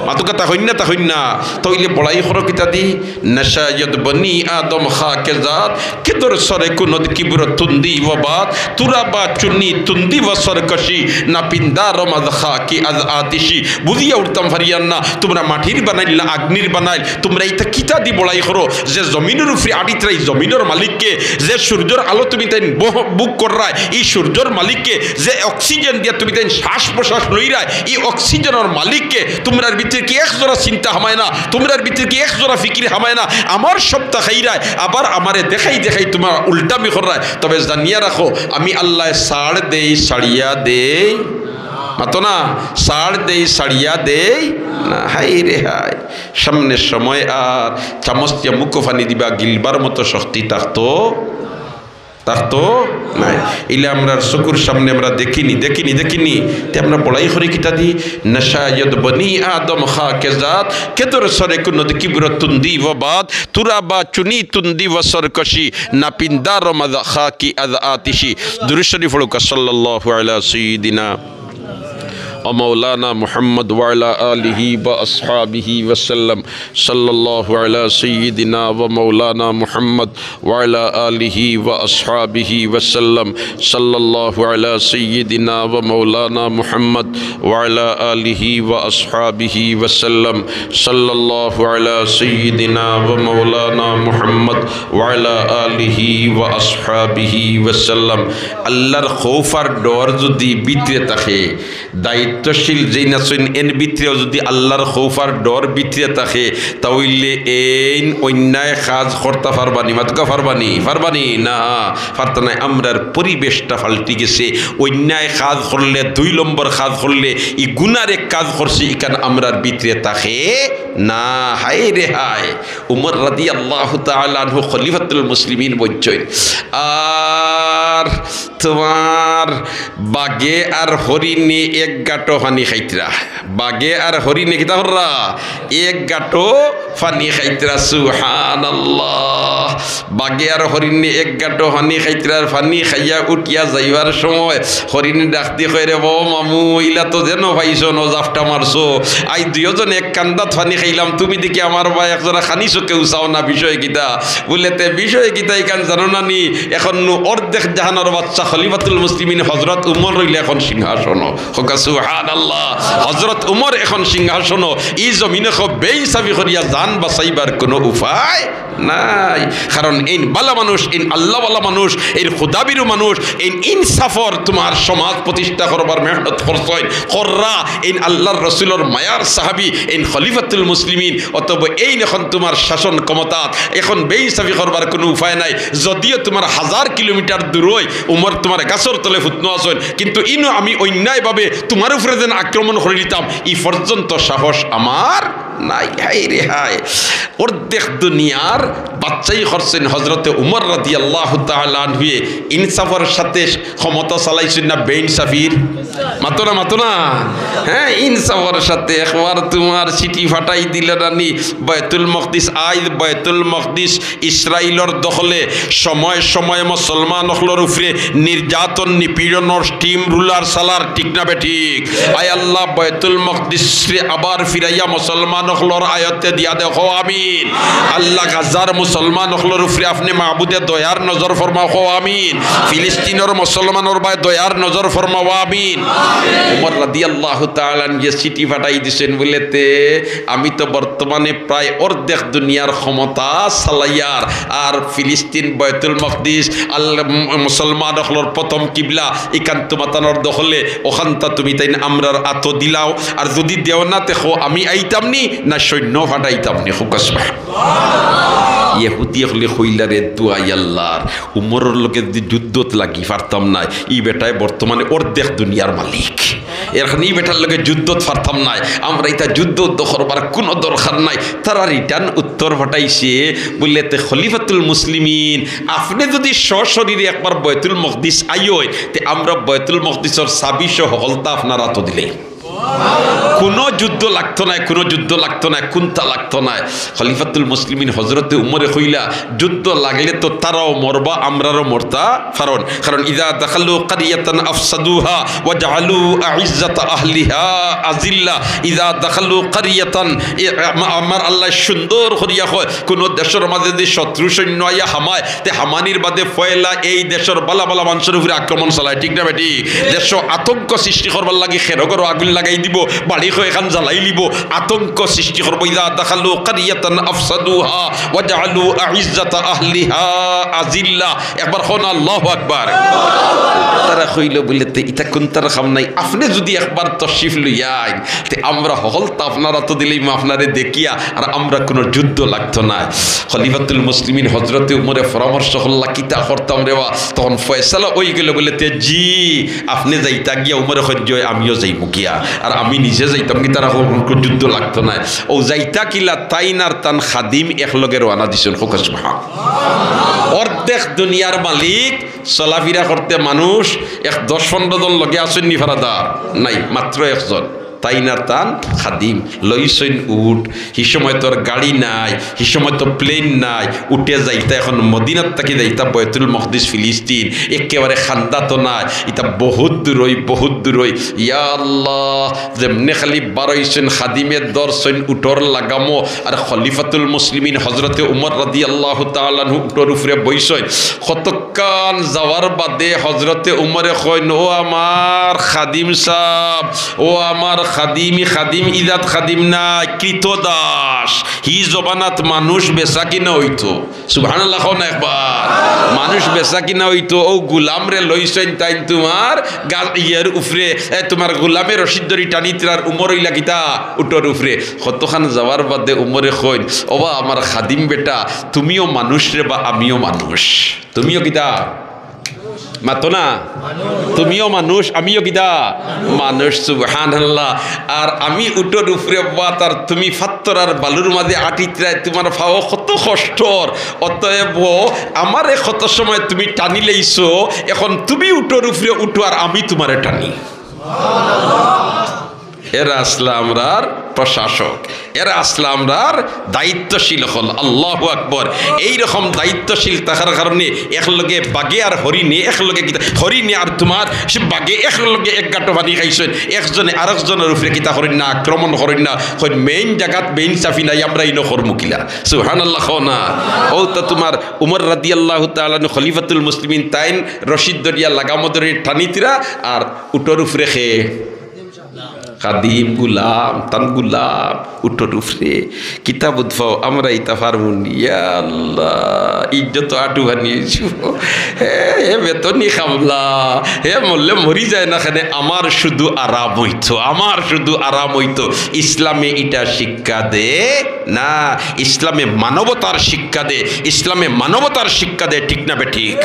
মাতুক্কা, থাকইন না থাকইন না? তা অইলে বড়াই করো কিতা দি? نشاید بنی آدم خاک زاد، که در سر کند کبر و تندی و باد، تو را با چنین تندی و سرکشی، نپندارم از خاکی از آتشی। বুঝিয়া উঠতাম পারিয়ার না, তুমরা মাটির বানাইল না আগ্নির বানাইল, তুমরা ইতা কিতা দি বড়াই করো? যে জমিনর উপরে আটিতরায় ই জমিনর মালিক কে, যে সূর্যর আলো তুমিতাইন বহ-, ভোগ কররায় ই সূর্যর মালিক কে, যে oxygen দিয়া তুমিতাইন শ্বাস প্রশ্বাস লইরায় ই oxygenর মালিক কে, তুমরার ভিতরে কি এক জোড়া চিন্তা হামায় না? তুমরার ভিতরে কি এক জোড়া ফিকির হামায় না? আমার সব থাকাইরায়, আবার আমারে দেখাই দেখাই তুমরা উল্টামি কররায়। তবে জানিয়া রাখো, আমি আল্লায় ছাড় দেই, ছাড়িয়া দেই। মাতো না, ছাড় দেই, ছাড়িয়া দেই না। হায় রে হায়, সামনে সময় আর চামচ দিয়া মুখো পানি দিবা, গিলবার মতো শক্তি থাকতো থাকতো নাই। ইলা আমরার চকুর সামনে আমরা দেখিনি, দেখিনি, দেখিনি। তে আমরা বড়াই করি কিতা দি? نشاید بنی آدم خاک زاد، که در سر کند کبر و تندی و باد، تو را با چنین تندی و سرکشی، نپندارم از خاکی از آتشی۔ দুরূদ শরীফ পড়ুক্কা, সাল্লাল্লাহু আলা সাইয়্যিদিনা ومولانا محمد وعلى آله وأصحابه وسلم، صلى الله على سيدنا ومولانا محمد وعلى آله وأصحابه وسلم، صلى الله على سيدنا ومولانا محمد وعلى آله وأصحابه وسلم، صلى الله على سيدنا ومولانا محمد وعلى آله وأصحابه وسلم। আল্লার খৌফ আর ডর যুদি ভিতরে থাকে, দায়িত্বশীল যেইন আছইন, এন ভিতরেও যুদি আল্লার খৌফ আর ডর ভিতরে থাকে, তা অইলে এইন অন্যায় কাজ করতা পারবানি? মাতুক্কা, পারবানি? পারবানি? না, পারতা নায়। আমরার পরিবেশটা পাল্টি গেছে। অন্যায় কাজ করলে, দুই নম্বর কাজ করলে, ই গুনার এক কাজ করছি, ইখান আমরার ভিতরে থাকে না। হায় রে হায়। উমর রাদিয়াল্লাহু তাআলা আনহু খলিফাতুল মুসলিমিন বনছইন। আর তুমার বাঘে আর হরিণে এক গাটো পানি খাইতরা। বাঘে আর হরিণে কিতা কররা? এক গাটো পানি খাইতরা। সুবহানাল্লাহ। বাঘে আর হরিণে এক গাটো পানি খাইতরা, আর পানি খাইয়া উঠিয়া যাইবার সময় হরিণে ডাক দি কয়, "রে বা মামু, ইলা তো যেন পাইছো, ন জাপটা মারছো। আইজ দুইওজন এক কান্দাত পানি খাইলাম, তুমি দেখি আমার বায় একজরা খানি চোখেও চাও না, বিষয় কিতা?" বুলে, "তে বিষয় কিতা ইখান জানো না নি? এখন নু অর্ধেক জাহানর বাদশা খলিফাতুল মুসলিমিন হজরত উমর রইলা এখন সিংহাসনো।" কউক্কা সুবহানাল্লাহ। হজরত উমর এখন সিংহাসনো। ই জমিনে খুব বেইনসাফি করিয়া জান বাঁচাইবার কুনু উপায় নাই। কারণ এইন ভালা মানুষ, এইন আল্লাওয়ালা মানুষ, এইন খুদাবিরু মানুষ, এইন ইনসাফর তুমার সমাজ প্রতিষ্ঠা করবার মেহনত করছইন, কররা, এইন আল্লার রসুলর মায়ার সাহাবি, এইন খলিফাতুল মুসলিমিন। অতএব এইন এখন তুমার শাসন ক্ষমতাত, এখন বেইনসাফি করবার কুনু উপায় নাই। যদিও তুমার হাজার কিলোমিটার দূরই উমর তুমার গাছর তলে ফুতনো আছইন, কিন্তু ইনো আমি অন্যায়ভাবে তুমার উপরে যেন আক্রমণ করি দিতাম, ই পর্যন্ত সাহস আমার নাই, হায় রে হায়। অর্ধেক দুনিয়ার বাদশাই করছইন হজরতে উমর রাদিয়াল্লাহু তাআলা আনহুয়ে। ইনসাফর সাথে ক্ষমতা চালাইছইন না বেইনসাফির? মাতো না, মাতো না। হ্যাঁ, ইনসাফর সাথে একবার তুমার চিঠি ফাটাই দিলা না নি, বায়তুল মকদিস, আইজ বায়তুল মকদিস ইসরাইলর দখলে, সময় সময় মুসলমান অকলর উপরে নির্যাতন, নিপীড়নর steam roller চালার, ঠিক না বেঠিক? আয় আল্লাহ, বায়তুল মকদিসরে আবার ফিরাইয়া মুসলমান অকলর আয়ত্তে দিয়া দেও, কও আমিন। আল্লাহ, গাজার মুসলমান অকলর উপরে আপনে মাবুদে দয়ার নজর ফরমাও, কও আমিন। ফিলিস্তিনর মুসলমানর বায় দয়ার নজর ফরমাও, আমিন। উমর রাদিয়াল্লাহু তাআলা আনহুয়ে চিঠি ফাটাই দিছইন বুলে, তে আমি তো বর্তমানে প্রায় অর্ধেক দুনিয়ার ক্ষমতা চালাইয়ার, আর ফিলিস্তিন, বায়তুল মকদিস, আল-, মু-, মুসলমান অকলর প্রথম কিবলা, ইখান তুমাতানর দখলে, অখানতা তুমি তাইন আমরার আতো দিলাও, আর যুদি দেও না তে কও আমি আইতাম নি, না সৈন্য ফাটাইতাম নি, কউক্কা সুবহান। ইহুদি অকলে কইলা, রে দুয়াই আল্লাহর, উমরর লগে যুদি যুদ্ধত লাগি পারতাম নায়, ই বেটায় বর্তমানে অর্ধেক দুনিয়ার মালিক। এর কারণে ই বেটার লগে যুদ্ধত পারতাম নায়, আমরা ইতা যুদ্ধ উদ্ধ করবার কুনু দরকার নাই। তারা return উত্তর ফাটাইছে বুলে, তে খলিফাতুল মুসলিমিন, আপনে যুদি সশরীরে একবার বায়তুল মকদিস আইওই, তে আমরা বায়তুল মকদিসর চাবি সহ হকলতা আপনার আতো দিলে। কুনু যুদ্ধ লাগতো নায়, কুনু যুদ্ধ লাগতো নায়, কুন্তা লাগতো নায়। খলিফাতুল মুসলিমিন হজরতে উমরে কইলা, যুদ্ধ লাগলে তো তারাও মরবা, আমরারও মরতা পারন। কারণ, ইযা দাখালু ক্বারিয়াতান আফসাদুহা ওয়া জাআলু আইজ্জাতা আহলিহা আজিল্লা। ইযা দাখালু ক্বারিয়াতান, এ, আমা-, আমার আল্লায় সুন্দর করিয়া কয়, কুনু দেশর মাঝে যুদি শত্রু সৈন্য আইয়া হামায়, তে হামানির বাদে পয়লা এই দেশর বালা বালা মানষর উপরে আক্রমণ চালায়, ঠিক না বেঠিক? দেশো আতঙ্ক সৃষ্টি করবার লাগি খেরো ঘরো আগুন লাগাই দিবো, বাড়ি কয়খান জ্বালাই লিবো, আতঙ্ক সৃষ্টি করবো। ইযা দাখালু ক্বারিয়াতান আফসাদুহা ওয়া জাআলু আইজ্জাতা আহলিহা আজিল্লা। একবার কও না, আল্লাহু আকবার। তারা কইলো বুলে, তে ইতা কুন্তার কাম নাই, আপনে যুদি একবার তশরিফ লইয়া আইন, তে আমরা হকলতা আপনার আতো দিলাইমু, আপনারে দেখিয়া, আর আমরা কুনু যুদ্ধ লাগতো নায়। খলিফাতুল মুসলিমিন হজরতে উমরে পরামর্শ করলা, কিতা করতাম রে বা? তখন ফয়সালা অইগেলো বুলে, তে জি, আপনে যাইতা গিয়া? উমরে কইন, জি অয়, আমিও যাইমু গিয়া, আর আমি নিজে যাইতাম গি, তারা কইন কুনু যুদ্ধ লাগতো নায়। অউ যাইতা কিলা, তাইন আর তান খাদিম একলগে রওয়ানা দিছইন। কউক্কা সুবহান। অর্ধেক দুনিয়ার মালিক, চলাফিরা করতে মানুষ, এক দশ পনরো জন লগে আছইন নি ফারাদার? নাই, মাত্র একজন। তাইন আর তান খাদিম লইছইন উট। হি সময় তো আর গাড়ি নাই, হি সময় তো plane নাই, উটে যাইতা। এখন মদিনাত থাকি যাইতা বায়তুল মকদিস ফিলিস্তিন, একেবারে খান্দা তো নাই, ইতা বহুত দূরই, বহুত দূরই। ইয়া আল্লাহ, যেমনে খালি বারইছইন, খাদিমে ধরছইন উটর লাগামো, আর খলিফাতুল মুসলিমিন হজরতে উমর রাদিয়াল্লাহু তাআলা আনহু উটর উপরে বইছইন। কতক্ষণ যাওয়ার বাদে হজরতে উমরে কইন, ও আমার খাদিম সাব, ও আমার খাদিম, ই খাদিম ইজাত খাদিম নায়, কৃতদাস। হি জমানাত মানুষ বেচা কিনা অইতো। সুবহানাল্লাহ কও না একবার। মানুষ বেচা কিনা অইতো, অউ গুলামরে লইছইন তাইন তুমার গা-, ইয়ের উপরে, এ, তুমার গুলামে রশির দড়ি টানিত্রার, উমর অইলা কিতা উটর উপরে। কতখান যাওয়ার বাদে উমরে কইন, ওবা আমার খাদিম বেটা, তুমিও মানুষ রে বা, আমিও মানুষ। তুমিও কিতা? মাতো না? তুমিও মানুষ, আমিও কিতা? মানুষ, সুবহানাল্লাহ। আর আমি উটর উপরে বাত, আর তুমি ফাত্তর আর বালুর মাঝে আটিত্রায়, তুমার পাও কত কষ্টর। অতএব আমারে কত সময় তুমি টানিলাইছো, এখন তুমি উটর উপরে উঠো আর আমি তুমারে টানি। এরা আছলা আমরার প্রশাসক, এরা আছলা আমরার দায়িত্বশীল অকল। আল্লাহু আকবার। এই রকম দায়িত্বশীল থাকার কারণে একলগে বাঘে আর হরিণে, একলগে কিতা, হরিণে আর তুমার সে বাঘে একলগে এক গাটো পানি খাইছইন, একজনে আরেকজনর উপরে কিতা করইন না, আক্রমণ করইন না, কইন main জাগাত বেইনসাফি নাই, আমরা ইনো করমু কিলা। সুবহানাল্লাহ কও না। অউ তো তুমার উমর রাদিয়াল্লাহু তাআলা আনহু খলিফাতুল মুসলিমিন, তাইন রশির দড়িয়া লাগামো ধরি টানিত্রা, আর উটর উপরে খে খাদিম, গুলাম, তান গুলাম, উটর উপরে। কিতা বুঝ পাও, আমরা ইতা পারমু নি? ইয়া আল্লাহ, ইজ্জত আটু বানিয়েছু। হে, হে বেতনি কামলা, হে মরলে মরি যায় না কেনে, আমার শুধু আরাম অইতো, আমার শুধু আরাম অইতো। ইসলামে ইটা শিক্ষা দে না, ইসলামে মানবতার শিক্ষা দে, ইসলামে মানবতার শিক্ষা দে, ঠিক না বেঠিক?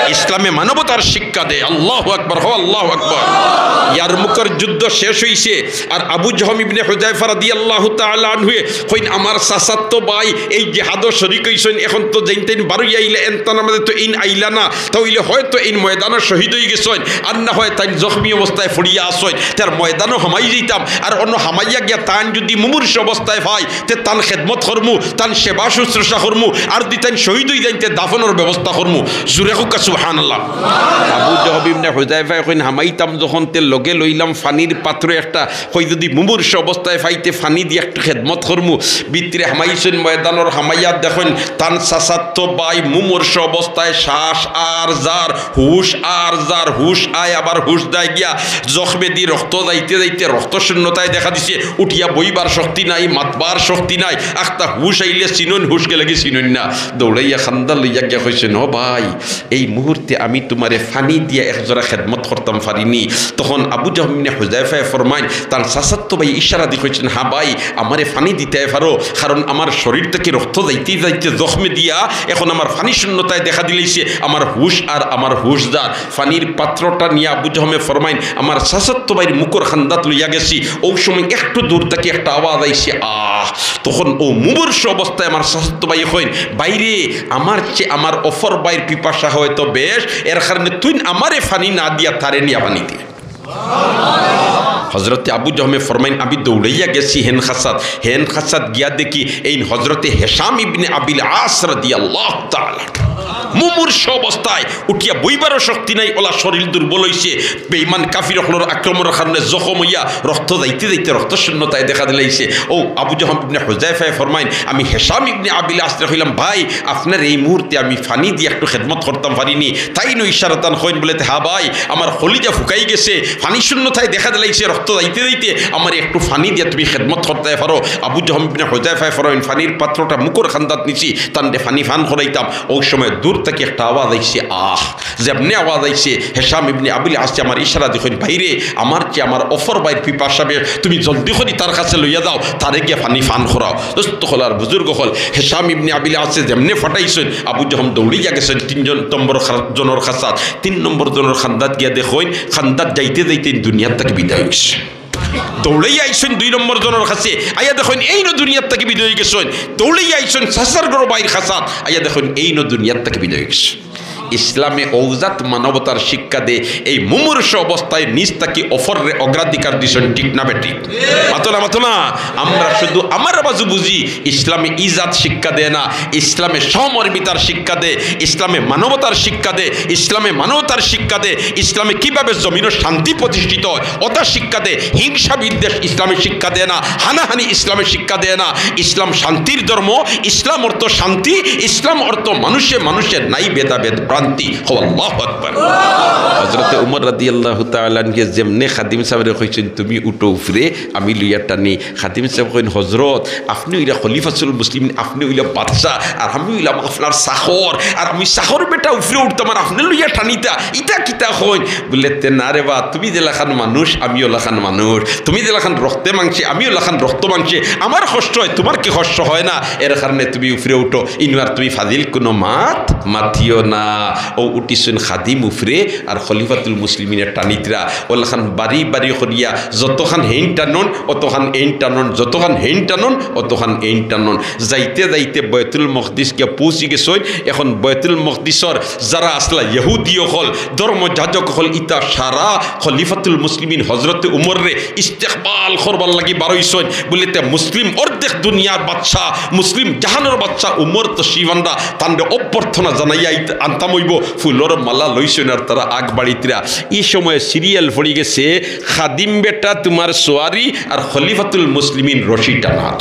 ইসলামে মানবতার শিক্ষা দে। আল্লাহু আকবার, হো আল্লাহু আকবার। ইয়ারমুকর যুদ্ধ শেষ অইছে, আর আবু জহম ইবনে হুযায়ফা রাদিয়াল্লাহু তাআলা আনহুয়ে কইন, "আমার চাচাতো ভাই এই জিহাদো শরিক অইছইন, এখন তো যেইন তেইন বারইয়া আইলা, এনতার মাঝে তো এইন আইলা না, তাইলে হয়তো এইন ময়দানো শহিদ অইগেছইন, আর না হয় তাইন জখমি অবস্থায় পড়িয়া আছইন, তে ময়দানো হামাই যাইতাম, আর অনো হামাইয়া গিয়া তান যুদি মুমূর্ষু অবস্থায় পাই, তে তান খেদমত করমু, তান সেবা শুশ্রূষা করমু, আর যুদি তাইন শহিদ অইযাইন, তে দাফনর ব্যবস্থা করমু।" জুরে কউক্কা সুবহানাল্লাহ। আবু জহম ইবনে হুযায়ফায় কইন, "হামাইতাম যখন, তে লগে লইলাম পানির পাত্র একটা, কই যুদি মুমূর্ষু অবস্থায় পাই তে পানি দিয়া একটু খেদমত করমু।" ভিতরে হামাইছইন ময়দানর, হামাইয়া দেখইন তান চাচাতো ভাই মুমূর্ষু অবস্থায় শ্বাস আর যার, হুশ আর যার, হুশ আয় আবার হুশ যায় গিয়া, জখমেদি রক্ত যাইতে যাইতে রক্ত শূন্যতায় দেখা দিছে, উঠিয়া বইবার শক্তি নাই, মাতবার শক্তি নাই, আখতা হুশ আইলে চিনইন, হুশ গেলেগি চিনইন না। দৌড়াইয়া কান্দাত লইয়া গিয়া কইছইন, "ও ভাই, এই মুহূর্তে আমি তুমারে পানি দিয়া একজরা খেদমত করতাম পারিনি।" তখন আবু জহম ইবনে হুযায়ফায় ফরমাইন, তান চাচাতো ভাই ইশারা দি কইছইন, "হ্যাঁ ভাই, আমারে পানি দিতায় পারো, কারণ আমার শরীর থাকি রক্ত যাইতে যাইতে জখমে দিয়া এখন আমার পানি শূন্যতায় দেখা দিলাইছে, আমার হুশ আর আমার হুশ যার।" পানির পাত্রটা নিয়া আবু জহমে ফরমাইন, "আমার চাচাতো ভাইর মুখর কান্দাত লইয়া গেছি, অউ সময় একটু দূর থাকি একটা আওয়াজ আইছে, 'আহ!'" তখন অউ মুমূর্ষু অবস্থায় আমার চাচাতো ভাইয়ে কইন, "ভাইরে, আমার চেয়ে আমার অপর ভাইর পিপাসা হয়তো বেশ, এর কারণে তুইন আমারে পানি না দিয়া তারে নিয়া পানি দে।" হজরতে আবু জহমে ফরমাইন, "আমি দৌড়াইয়া গেছি হেন কাছাত, হেন কাছাত গিয়া দেখি এইন হজরতে হিশাম ইবনে আবিল আস রাদিয়াল্লাহু তাআলা মুমূর্ষু অবস্থায় উঠিয়া বইবারও শক্তি নাই, অলা শরীর দুর্বল অইছে, বেইমান কাফির অকলর আক্রমণর কারণে জখম অইয়া রক্ত যাইতে যাইতে রক্ত শূন্যতায় দেখা দিলাইছে।" অউ আবু জহম ইবনে হুযায়ফায় ফরমাইন, "আমি হিশাম ইবনে আবিল আসরে কইলাম, 'ভাই, আপনার এই মুহূর্তে আমি পানি দিয়া একটু খেদমত করতাম পারিনি।' তাইন অউ ইশারাতান কইন বুলে, 'তে হ্যাঁ ভাই, আমার কলিজা ফুকাই গেছে, পানি শূন্যতায় দেখা দিলাইছে, রক্ত যাইতে যাইতে আমারে একটু পানি দিয়া তুমি খেদমত করতায় পারো।'" আবু জহম ইবনে হুযায়ফায় ফরমাইন, পানির পাত্রটা মুখর কান্দাত নিছি, তানরে পানি পান করাইতাম। অউ সময় দূর থাকি একটা আওয়াজ আইছে, আহ! যেমনে আওয়াজ আইছে, হিশাম ইবনে আবিল আসে আমার ইশারা দি কইন, "ভাইরে, আমার চেয়ে আমার অপর ভাইর পিপাসা বেশ, তুমি জলদি করি তার কাছে লইয়া যাও, তারে গিয়া পানি পান করাও।" দোস্ত অকল আর বুজুর্গ অকল, হিশাম ইবনে আবিল আসে যেমনে ফাটাইছইন, আবু জহম দৌড়িয়া গেছইন তিন জন নম্বর খা-, জনর কাছাত। তিন নম্বর জনর কান্দাত গিয়া দেখইন, কান্দাত যাইতে যাইতে দুনিয়ার থাকি বিদায় অইছে। দৌড়াইয়া আইছইন দুই নম্বর জনর কাছে, আইয়া দেখইন এইনও দুনিয়ার থাকি বিদায় অইগেছইন। দৌড়াইয়া আইছইন চাচার ঘরর ভাইর কাছাত, আইয়া দেখইন এইনও দুনিয়ার থাকি বিদায় অইগেছে। ইসলামে অউজাত মানবতার শিক্ষা দে, এই মুমূর্ষু অবস্থায় নিজ থাকি অপররে অগ্রাধিকার দিছইন, ঠিক না বেঠিক? মাতো না, মাতো না। আমরা শুধু আমার বাজু বুঝি, ইসলামে ইজাত শিক্ষা দে না, ইসলামে সহমর্মিতার শিক্ষা দে, ইসলামে মানবতার শিক্ষা দে, ইসলামে মানবতার শিক্ষা দে, ইসলামে কিভাবে জমিনো শান্তি প্রতিষ্ঠিত অয়, অতা শিক্ষা দে, হিংসা বিদ্বেষ ইসলামে শিক্ষা দে না, হানাহানি ইসলামে শিক্ষা দে না। ইসলাম শান্তির ধর্ম, ইসলাম অর্থ শান্তি, ইসলাম অর্থ মানুষে মানুষে নাই ভেদাভেদ ভ্রান্তি। কও আল্লাহু আকবার। হযরতে উমর রাদিয়াল্লাহু তাআলা আনহু যেমনে খাদিম সাবরে কইছইন, "তুমি উঠো উপরে, আমি লইয়া টানি।" খাদিম সাব কইন, "হযরত, আপনে অইলা খলিফাতুল মুসলিমিন, আপনে অইলা বাদশা, আর আমি অইলাম আপনার চাকর, আর আমি চাকর বেটা উপরে উঠতাম, আর আপনে লইয়া টানিতা, ইতা কিতা কইন?" বুলে, "তে না রে বা, তুমি যেলাখান মানুষ, আমি অলাখান মানুষ, তুমি যেলাখান রক্তে মাংসে, আমি অলাখান রক্ত মাংসে, আমার কষ্ট অয়, তুমার কি কষ্ট অয় না? এর কারণে তুমি উপরে উঠো, ইনো আর তুমি ফাজিল কুনু মাত মাতিও না।" অউ উঠিছইন খাদিম উপরে, আর খলিফাতুল মুসলিমিনে টানিতরা, অলাখান বারি বারি করিয়া যতখান হেইন টানইন, অতখান এইন টানইন, যতখান হেইন টানইন, অতখান এইন টানইন। যাইতে যাইতে বায়তুল মকদিস গিয়া পৌঁছি গেছইন। এখন বায়তুল মকদিসর যারা আছলা ইহুদি অকল, ধর্ম যাজক অকল, ইতা সারা খলিফাতুল মুসলিমিন হযরতে উমররে ইস্তেকবাল করবার লাগি বারইছইন। বুলে, "তে মুসলিম অর্ধেক দুনিয়ার বাদশা, মুসলিম জাহানর বাদশা উমর তশরিফ আনরা, তানরে অভ্যর্থনা জানাইয়া আইত-, আনতাম অইবো।" ফুলর মালা লইছইন আর তারা আগ বাড়িতরা। ই সময় সিরিয়াল পড়ি গেছে, "খাদিম বেটা তুমার সোয়ারি আর খলিফাতুল মুসলিমিন রশি টানা।"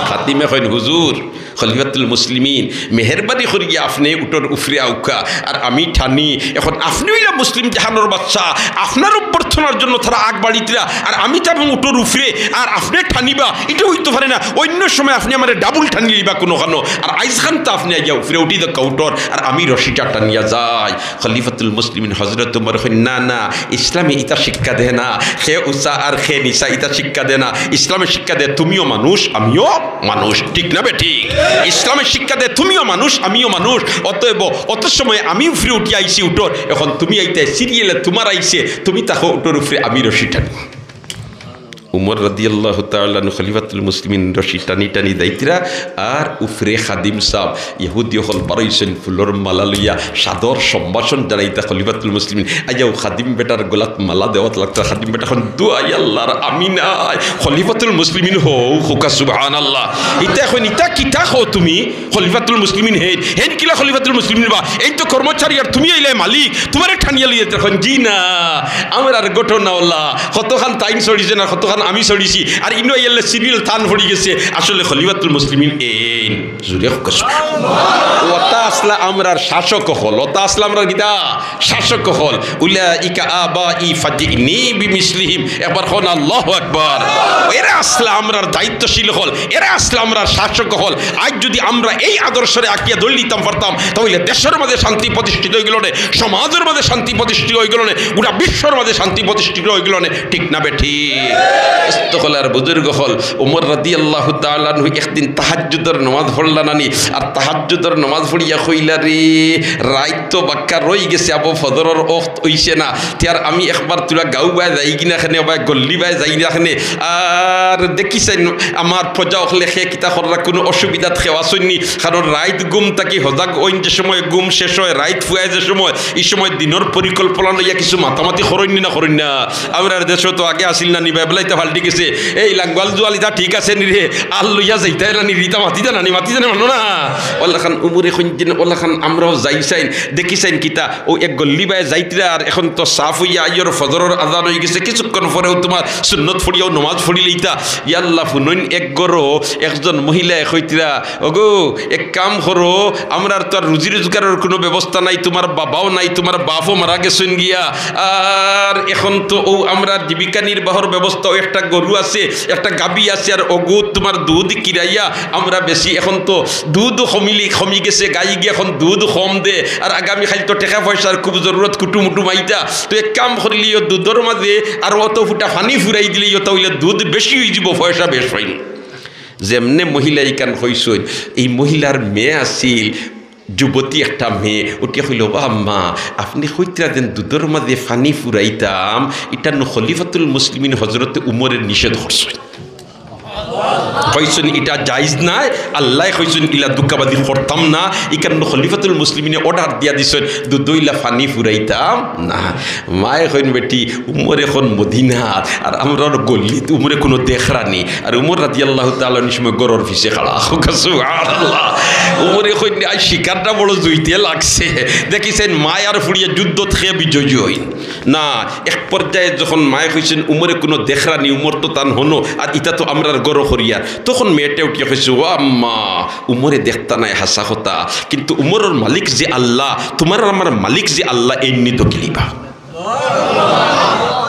খাদিমে কইন, "হুজুর, খলিফাতুল মুসলিমিন, মেহেরবানি করিয়া আপনে উটর উপরে আউক্কা, আর আমি টানি। এখন আপনে অইলা মুসলিম জাহানর বাদশা, আপনার অভ্যর্থনার জন্য তারা আগ বাড়িতরা, আর আমি যাইমু উটর উপরে, আর আপনে টানিবা, ইটা অইতো পারে না। অইন্য সময় আপনে আমারে ডাবল টানি লইবা কুনুখানো, আর আইজখান তো আপনে আইয়া উপরে উঠি দেউক্কা উটর, আর আমি রশিটা টানিয়া যাই।" খলিফাতুল মুসলিমিন হযরত উমর কইন, "না, না, ইসলামে ইতা শিক্ষা দে না, কে উচা আর কে নিচা ইতা শিক্ষা দে না। ইসলামে শিক্ষা দে তুমিও মানুষ, আমিও মানুষ, ঠিক না বেঠিক? ইসলামে শিক্ষা দে তুমিও মানুষ, আমিও মানুষ। অতএব অত সময় আমি উপরে উঠি আইছি উটর, এখন তুমি আইতায় সিরিয়ালে তুমার আইছে, তুমি থাকো উটর উপরে, আমি রশি টানি।" উমর রাদিয়াল্লাহু তাআলা আনহু খলিফাতুল মুসলিমিন রশি টানি টানি যাইতরা, আর উপরে খাদিম সাব, ইহুদি অকল বারইছইন ফুলর মালা লইয়া সাদর সম্ভাষণ জানাইতা খলিফাতুল মুসলিমিন। আইয়াউ খাদিম বেটার গলাত মালা দেওয়াত লাগতা। খাদিম বেটা কইন, "দুয়াই আল্লাহর আমি নায়, খলিফাতুল মুসলিমিন হউ, কউক্কা সুবহানাল্লাহ।" ইতা কইন, "ইতা কিতা কও তুমি?" খলিফাতুল মুসলিমিন হেইন, হেইন কিলা খলিফাতুল মুসলিমিন বা? এইন তো কর্মচারী আর তুমি অইলায় মালিক, তুমারে টানিয়া লইয়া যাইতরা। কইন, "জি না, আমরার ঘটনা অলা, কতখান তাইন ছড়িছইন আর কতখান আমি ছড়িছি, আর ইনো আইয়ারলে সিরিয়াল তান পড়ি গেছে, আসলে খলিফাতুল মুসলিমিন এইন।" জুরে কউক্কা সুবহানাল্লাহ। অতা আছলা আমরার শাসক অকল, অতা আছলা আমরার কিতা? শাসক অকল। "উলাইকা আবাই ফাজিনি বিমিসলিহিম।" একবার কউক্কা আল্লাহু আকবার। এরা আছলা আমরার দায়িত্বশীল অকল, এরা আছলা আমরার শাসক অকল। আইজ যুদি আমরা এই আদর্শরে আকিয়া ধরি নিতাম পারতাম, তা অইলে দেশর মাঝে শান্তি প্রতিষ্ঠিত অইগেলো নে, সমাজর মাঝে শান্তি প্রতিষ্ঠিত অইগেলো নে, গোটা বিশ্বর মাঝে শান্তি প্রতিষ্ঠিত অইগেলো নে। ঠিক না বেঠিক? দোস্ত অকল আর বুজুর্গ অকল, উমর রাদিয়াল্লাহু তাআলা আনহু একদিন তাহাজ্জুদর নমাজ পড়লা নানি, আর তাহাজ্জুদর নমাজ পড়িয়া কইলা, "রে, রাইত তো বাক্কা রই গেছে, আবো ফজরর অক্ত অইছে না, তে আর আমি একবার থুড়া গাউ বায় যাইগি না কেনে, অবায় গল্লি বায় যাই না কেনে, আর দেখিছইন আমার প্রজা অকলে কে কিতা কররা, কুনু অসুবিধাত কেউ আছইন নি?" কারণ রাইত ঘুম থাকি হজাগ অইন যে সময়, ঘুম শেষ অয়, রাইত ফুয়ায় যে সময়, ই সময় দিনর পরিকল্পনা লইয়া কিছু মাতামাতি করইন নি না করইন না? আমরার দেশো তো আগে আছিল না নি বা, এবলা ইতা পাল্টি গেছে। এই লাঙ্গল জুয়াল ইতা ঠিক আছে নি রে? আর লইয়া যাইতায় না নি, ইতা মাতিতা না নি, মাতিতা না, মানো না? অলাখান উমরে কইন যেন, অলাখান আমরাও যাইছাইন, দেখিছইন কিতা, অউ এক গল্লি বায় যাইতরা, আর এখন তো সাফ অইয়া আইয়র, ফজরর আজান অইগেছে, কিছুক্ষণ পরেউ তুমার সুন্নত পড়িয়াউ নমাজ পড়ি লইতা। ইয়াল্লা, হুনইন এক ঘরো একজন মহিলায় কইতরা, "ওগো, এক কাম করো, আমরার তো আর রুজি রোজগারর কুনু ব্যবস্থা নাই, তুমার বাবাও নাই, তুমার বাপও মারা গেছইন গিয়া, আর এখন তো অউ আমরার জীবিকা নির্বাহর ব্যবস্থা, অউ একটা গরু আছে, একটা গাভী আছে, আর অগু তুমার দুধ কিরাইয়া আমরা বেশি, এখন তো দুধ কমিলি, কমি গেছে, গাই গিয়া এখন দুধ কম দে, আর আগামী কাইল তো টেকা পয়সার খুব জরুরত, কুটুম উটুম আইতা, তো এক কাম করিলিও, দুধর মাঝে আর অত ফুটা পানি ফুরাই দিলিও, তা অইলে দুধ বেশি অইযিবো, পয়সা বেশ পাইমু।" যেমনে মহিলা ইখান কইছইন, এই মহিলার মেয়ে আছিল, যুবতী একটা মেয়ে, উঠিয়া কইল, "ও আম্মা, আপনে কইতরা যেন দুধর মাঝে পানি ফুরাইতাম, ইটা নু খলিফাতুল মুসলিমিন হজরতে উমরে নিষেধ করছইন, কইছইন ইটা জায়েজ নায়, আল্লায় কইছইন ইলা ধুকাবাজি করতাম না, ইখান নু খলিফাতুল মুসলিমিনে order দিয়া দিছইন, দুধো ইলা পানি ফুরাইতাম না।" মায়ে কইন, "বেটি, উমর এখন মদিনাত, আর আমরার গল্লিত উমরে কুনু দেখরা নি।" আর উমর রাদিয়াল্লাহু তাআলা আনহু ই সময় ঘরর পিছে খাড়া। সুবহানাল্লাহ। উমরে কইন, "আইজ শিকারটা বড় জুইতে লাগছে।" দেখিছইন, মায় আর ফুড়িয়ে যুদ্ধত কে বিজয়ী অইন। না, এক পর্যায়ে যখন মায়ে কইছইন, "উমরে কুনু দেখরা নি, উমর তো তান হনো, আর ইতা তো আমরার ঘরো করিয়ার।" তখন মেয়েটা উঠিয়া কইছে, "ও আম্মা, উমরে দেখতা নায় হাছা কথা, কিন্তু উমরর মালিক যে আল্লাহ, তুমার আর আমার মালিক যে আল্লাহ, এইন নি দেখিলিবা।"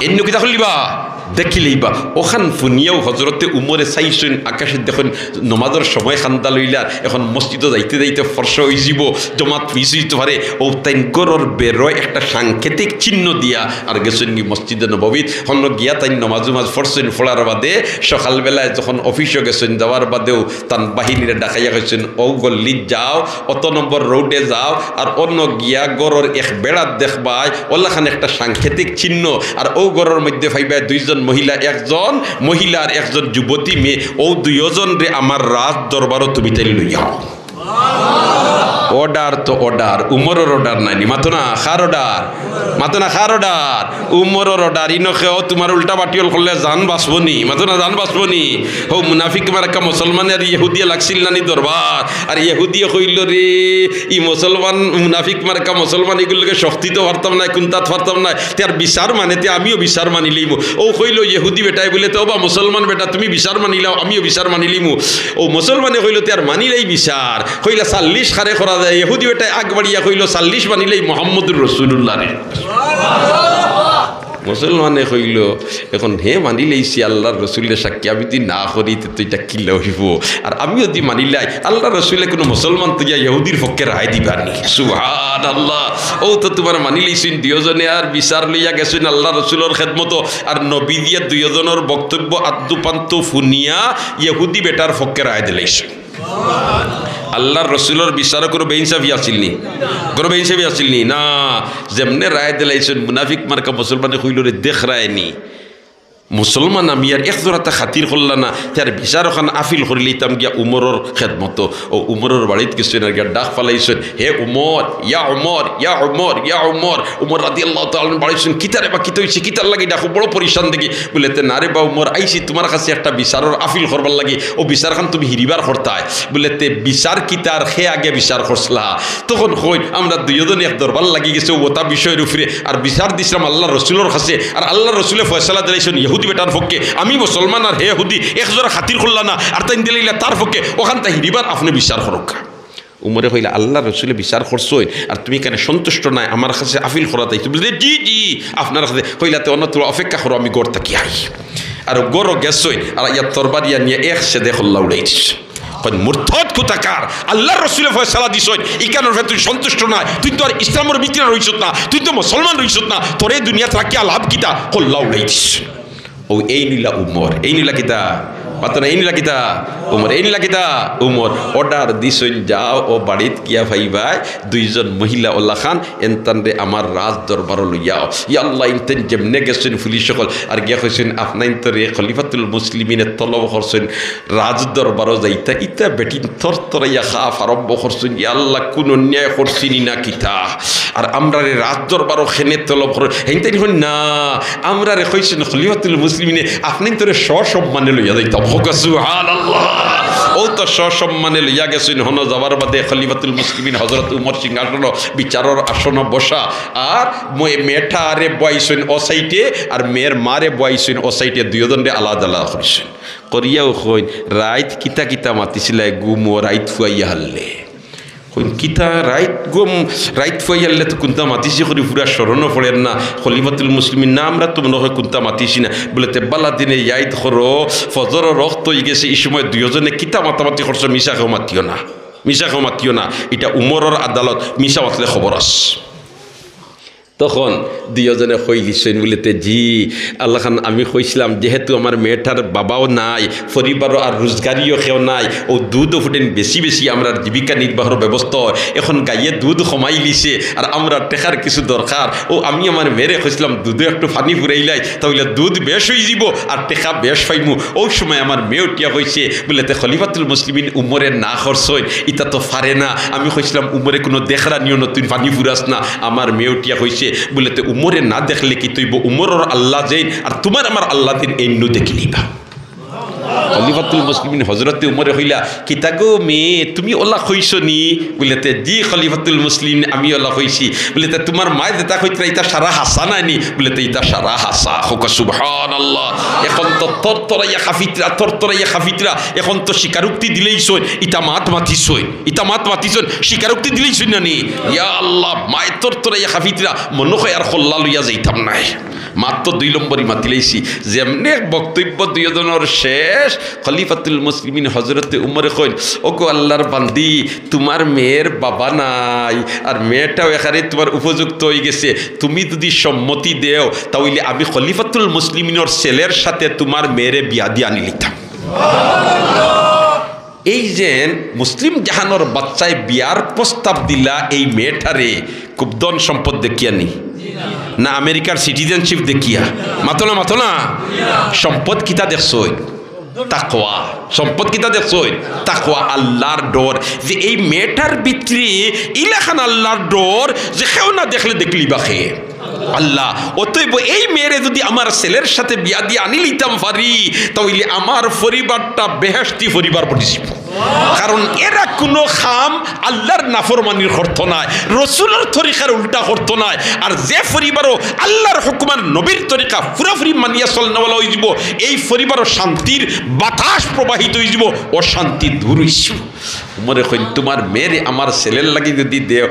এইন নু কিতা করিলিবা? দেখিলিবা। অখান হুনিয়াউ হজরতে উমরে চাইছইন আকাশে, দেখইন নমাজর সময় খান্দা লইলার, এখন মসজিদো যাইতে যাইতে ফর্সা অইযিবো, জমাত মিস অইতো পারে। অউ তাইন ঘরর বেরো একটা সাংকেতিক চিহ্ন দিয়া আর গেছইন গি মসজিদে নববীত। হনো গিয়া তাইন নমাজ উমাজ পড়ছইন, পড়ার বাদে সকালবেলায় যখন অফিসো গেছইন, যাওয়ার বাদেউ তান বাহিনীরে ডাকাইয়া কইছইন, "অউ গল্লিত যাও, অত নম্বর রোডে যাও, আর অনো গিয়া ঘরর এক বেড়াত দেখবায়, অলাখান একটা সাংকেতিক চিহ্ন, আর অউ ঘরর মধ্যে পাইবায় দুইজন মহিলা, একজন মহিলা আর একজন যুবতী মেয়ে, অউ দুইওজনরে আমার রাজ দরবারো তুমি তাইন লইয়া আও।" Order তো order, উমরর order নায় নি, মাতো না, কার order? মাতো না, কার order? উমরর order। ইনো কেউ তুমার উল্টা বাটিওল করলে জান বাঁচবো নি? মাতো না, জান বাঁচবো নি? হউ মুনাফিক মার্কা মুসলমানে আর ইহুদিয়ে লাগছিল না নি দরবার? আর ইহুদিয়ে কইল, "রে, ই মুসলমান, মুনাফিক মার্কা মুসলমান, ইগুর লগে শক্তি তো পারতাম নায়, কুন্তাত পারতাম নায়, তে আর বিচার মানে, তে আমিও বিচার মানিলিমু।" অউ কইল ইহুদি বেটায় বুলে, "তে ওবা মুসলমান বেটা, তুমি বিচার মানিলাও, আমিও বিচার মানিলিমু।" অউ মুসলমানে কইল, "তে আর মানিলাই বিচার।" কইলা, "চাল্লিশ কারে করা যায়?" ইহুদি বেটায় আগ বাড়িয়া কইল, "চাল্লিশ মানিলাই মোহাম্মদুর রসুলুল্লাহরে।" মুসলমানে কইল, "এখন হে মানিলাইছি আল্লাহর রসুলরে সাক্ষী, আমি যুদি না করি, তে তো ইটা কিলা অইবো? আর আমি যুদি মানিলাই, আল্লাহর রসুলে কুনু মুসলমান তো গিয়া ইহুদির পক্ষে রায় দিবা নি?" সুবহানাল্লাহ। অউ তো তুমার মানিলাইছইন দুইওজনে, আর বিচার লইয়া গেছইন আল্লাহর রসুলর খেদমতো, আর নবীজিয়ে দুইওজনর বক্তব্য আদ্দু পান্ত্ত হুনিয়া ইহুদি বেটার পক্ষে রায় দিলাইছইন। আল্লাহর রসুলর বিচারো কুনু বেইনসাফি আছিল নি? কুনু বেইনসাফি আছিল নি? না। যেমনে রায় দিলাইছইন, মুনাফিক মার্কা মুসলমানে কইল, "রে, দেখরায় নি, মুসলমান আমি আর এক জোড়াতা খাতির করলা না, তার বিচার অখান আপিল করিলিতাম গিয়া উমরর খেদমতো। ও উমরর বাড়িত গেছইন আর গিয়া ডাক ফালাইছইন, "হে উমর, ইয়া উমর, ইয়া উমর, ইয়া উমর।" উমর রাদিয়াল্লাহু তাআলা আনহু বাড়িছইন, "কিতা রে বা, কিতা অইছে, কিতার লাগি ডাকো, বড় পরিশান দেখি।" বুলে তে, "না রে বা উমর, আইছি তুমার কাছে একটা বিচারর আপিল করবার লাগি, অউ বিচারখান তুমি হিরিবার করতায়।" বুলে তে, "বিচার কিতার, হে আগে বিচার করছলা?" তখন কইন, "আমরা দুইওজন এক দরবার লাগি গেছে অউ অতা বিষয়র উপরে, আর বিচার দিছলাম আল্লার রসুলর কাছে, আর আল্লার রসুলে ফয়সালা দিলাইছইন ইহুদি বেটার পক্ষে, আমি মুসলমান আর হে ইহুদি, এক জোড়া খাতির করলা না, আর তাইন দিলাইলা তার পক্ষে, অখানতা হিরিবার আপনে বিচার করউক্কা।" উমরে কইলা, "আল্লার রসুলে বিচার করছইন, আর তুমি কেনে সন্তুষ্ট নায়, আমার কাছে আপিল করাত আইছো?" বুলে, "জি, জি, আপনার কাছে।" কইলা, "তে অনো থুড়া অপেক্ষা করো, আমি ঘর থাকি আই।" আর ঘরো গেছইন, আর ইয়া তরবারি আনিয়া এক ছেদে কল্লা উড়াই দিছইন। কইন, "মুরতাদ কোথাকার, আল্লার রসুলে ফয়সালা দিছইন, ইখানর ফে তুই সন্তুষ্ট নায়, তুই তো আর ইসলামর ভিতরে রইছত না, তুই তো মুসলমান রইছত না, তোরে দুনিয়াত রাখিয়া লাভ কিতা?" কল্লা উড়াই দিছইন। ও এইন অইলা উমর, এইন অইলা কিতা? মাতো না, এইন অইলা কিতা? উমর, এইন অইলা কিতা? উমর। Order দিছইন, "যাও, অউ বাড়িত গিয়া পাইবায় দুইজন মহিলা অলাখান, এনতানরে আমার রাজ দরবারো লইয়া আও।" ইয়া আল্লাহ, ইনতাইন যেমনে গেছইন পুলিশ অকল, আর গিয়া কইছইন, "আপনাইনতরে খলিফাতুল মুসলিমিনে তলব করছইন রাজ দরবারো যাইতা।" ইতা বেটিন তরতরাইয়া খাফ আরম্ভ করছইন, "ইয়া আল্লাহ, কুনু অন্যায় করছি নি না কিতা? আর আমরারে রাজ দরবারো কেনে তলব করো?" হেইনতাইন কইন, "না, আমরারে কইছইন খলিফাতুল মুসলিমিনে আপনাইনতরে সসম্মানে লইয়া যাইতাম।" কউক্কা সুবহানাল্লাহ। অউ তো সসম্মানে লইয়া গেছইন। হনো যাওয়ার বাদে খলিফাতুল মুসলিমিন হজরত উমর সিংহাসনো, বিচারর আসনো বসা, আর মে-, মেয়েটারে বওয়াইছইন অউ সাইডে, আর মেয়ের মারে বওয়াইছইন অউ সাইডে, দুইওজনরে আলাদা আলাদা করছইন। করিয়াউ কইন, "রাইত কিতা কিতা মাতিছিলায়, ঘুম অউ রাইত ফুয়াইয়া হারলে?" কইন, "কিতা রাইত ঘুম, রাইত ফুয়াইয়া হারলে তো কুন্তা মাতিছি করি পুরা স্মরণও পড়ের না।" খলিফাতুল মুসলিমিন, "না, আমরা তো মনো কয় কুন্তা মাতিছি না।" বুলে, "তে বালা দিনে ইয়াদ করো, ফজরর অক্ত অইগেছে, ই সময় দুইওজনে কিতা মাতামাতি করছো, মিছা কেউ মাতিও না, মিছা কেউ মাতিও না, ইটা উমরর আদালত, মিছা মাতলে খবর আছে।" তখন দুইওজনে কইলিছইন বুলে তে, "জি, আল্লাখান আমি কইছলাম, যেহেতু আমার মেয়েটার বাবাও নাই, পরিবারও আর রোজগারিও কেউ নাই, অউ দুধ ফুটেন বেশি বেশি আমরার জীবিকা নির্বাহর ব্যবস্থা অয়। এখন গাইয়ে দুধ কমাইলিছে, আর আমরার টেকার কিছু দরকার। অউ আমি আমার মেয়েরে কইছলাম, দুধো একটু পানি ফুরাইলাই, তা অইলে দুধ বেশ অইযিবো, আর টেকা বেশ পাইমু।" অউ সময় আমার মেয়ে উঠিয়া কইছে বুলে তে, "খলিফাতুল মুসলিমিন উমরে না করছইন, ইতা তো পারে না। আমি কইছলাম, উমরে কুনু দেখরা নিও না, তুই পানি ফুরাস না।" আমার মেয়ে উঠিয়া কইছে বুলে তে, "উমরে না দেখলে কিতা অইবো? উমরর আল্লা যেইন, আর তুমার আমার আল্লা যেইন, এইন্নু দেখিলিবা।" খলিফাতুল মুসলিমিন হজরতে উমরে কইলা, "কিতা গো মেয়ে, তুমি অলা কইছো নি?" বুলে তে, "জি খলিফাতুল মুসলিমিন, আমি অলা কইছি।" বুলে তে, "তুমার মায়ে যেতা কইতরা, ইতা সারা হাছা নায় নি?" বুলে তে, "ইতা সারা হাছা।" কউক্কা সুবহানাল্লাহ। এখন তো তরতরাইয়া কাঁপিতরা, তরতরাইয়া কাঁপিতরা, এখন তো স্বীকারোক্তি দিলাইছইন, ইতা মাত মাতিছইন, ইতা মাত মাতিছইন, স্বীকারোক্তি দিলাইছইন না নি? ইয়া আল্লাহ, মায়ে তরতরাইয়া কাঁপিতরা, মনো কয় আর কল্লা লইয়া যাইতাম নায়। মাত তো দুই নম্বরি মাতিলাইছি। যেমনে বক্তব্য দুইওজনর শেষ, খলিফাতুল মুসলিমিন হজরতে উমরে কইন, "ওগো আল্লার বান্দি, তুমার মেয়ের বাবা নাই, আর মেয়েটাও একেবারে তুমার উপযুক্ত অইগেছে। তুমি যুদি সম্মতি দেও, তা অইলে আমি খলিফাতুল মুসলিমিনর ছেলের সাথে তুমার মেয়েরে বিয়া দিয়া আনিলিতাম।" এই যে মুসলিম জাহানর বাচ্চায় বিয়ার প্রস্তাব দিলা এই মেয়েটারে, খুব ধন সম্পদ দেখিয়া নি? না আমেরিকার citizenship দেখিয়া? মাতো না, মাতো না। সম্পদ কিতা দেখছইন? তাকওয়া। সম্পদ কিতা দেখছইন? তাকওয়া, আল্লার ডর। যে এই মেয়েটার ভিতরে ইলাখান আল্লার ডর, যে কেউ না দেখলে দেখলিবা কে? আল্লা। অতএব এই মেয়েরে যুদি আমার ছেলের সাথে বিয়া দিয়া আনিলিতাম পারি, তা অইলে আমার পরিবারটা বেহেশতি পরিবার বনিযিবো। কারণ এরা কুনু কাম আল্লার নাফরমানির করতো নায়, রসুলর তরিকার উল্টা করতো নায়। আর যে পরিবারো আল্লার হুকুম আর নবীর তরিকা পুরাপুরি মানিয়া চলনেওয়ালা অইযিবো, এই পরিবারো শান্তির বাতাস প্রবাহিত অইযিবো, অশান্তি দূর অইযিবো। উমরে কইন, "তুমার মেয়েরে আমার ছেলের লাগি যুদি দেও।"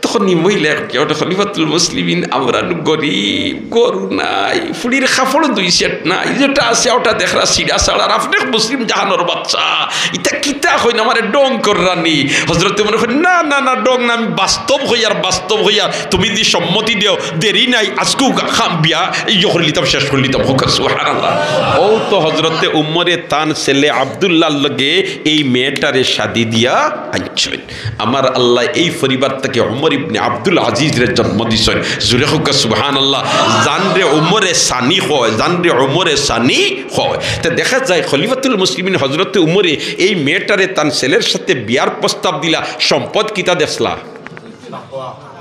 তখন ই মহিলা কইন, "খলিফাতুল মুসলিমিন, আমরা নু গরিব, ঘর নাই, ফুড়ির কাপড় দুই সেট নাই, যেটা আছে ওটা দেখরা ছিড়া ছাড়া, আর আপনে মুসলিম জাহানর বাচ্চা, ইতা কিতা কইন, আমারে ঢং কররা নি?" হজরতে উমরে কইন, "না, না, না, ঢং না, আমি বাস্তব কইয়ার, বাস্তব কইয়ার, তুমি যুদি সম্মতি দেও, দেরি নাই, আইজকু কাম বিয়া ইয়ে করিলিতাম, শেষ করিলিতাম।" কউক্কা সুবহানাল্লাহ। অউ তো হজরতে উমরে তান ছেলে আব্দুল্লাহর লগে এই মেয়েটারে শাদি দিয়া আনছইন। আমার আল্লায় এই পরিবার থাকি ওমর ইবনে আব্দুল আজিজরে জন্ম দিছইন। জোরে কউক্কা সুবহানাল্লাহ। যানরে ওমরে সানি কয়, যানরে ওমরে সানি কয়। তে দেখা যায় খলিফাতুল মুসলিমিন হজরতে উমরে এই মেয়েটারে তান ছেলের সাথে বিয়ার প্রস্তাব দিলা, সম্পদ কিতা দেখলা?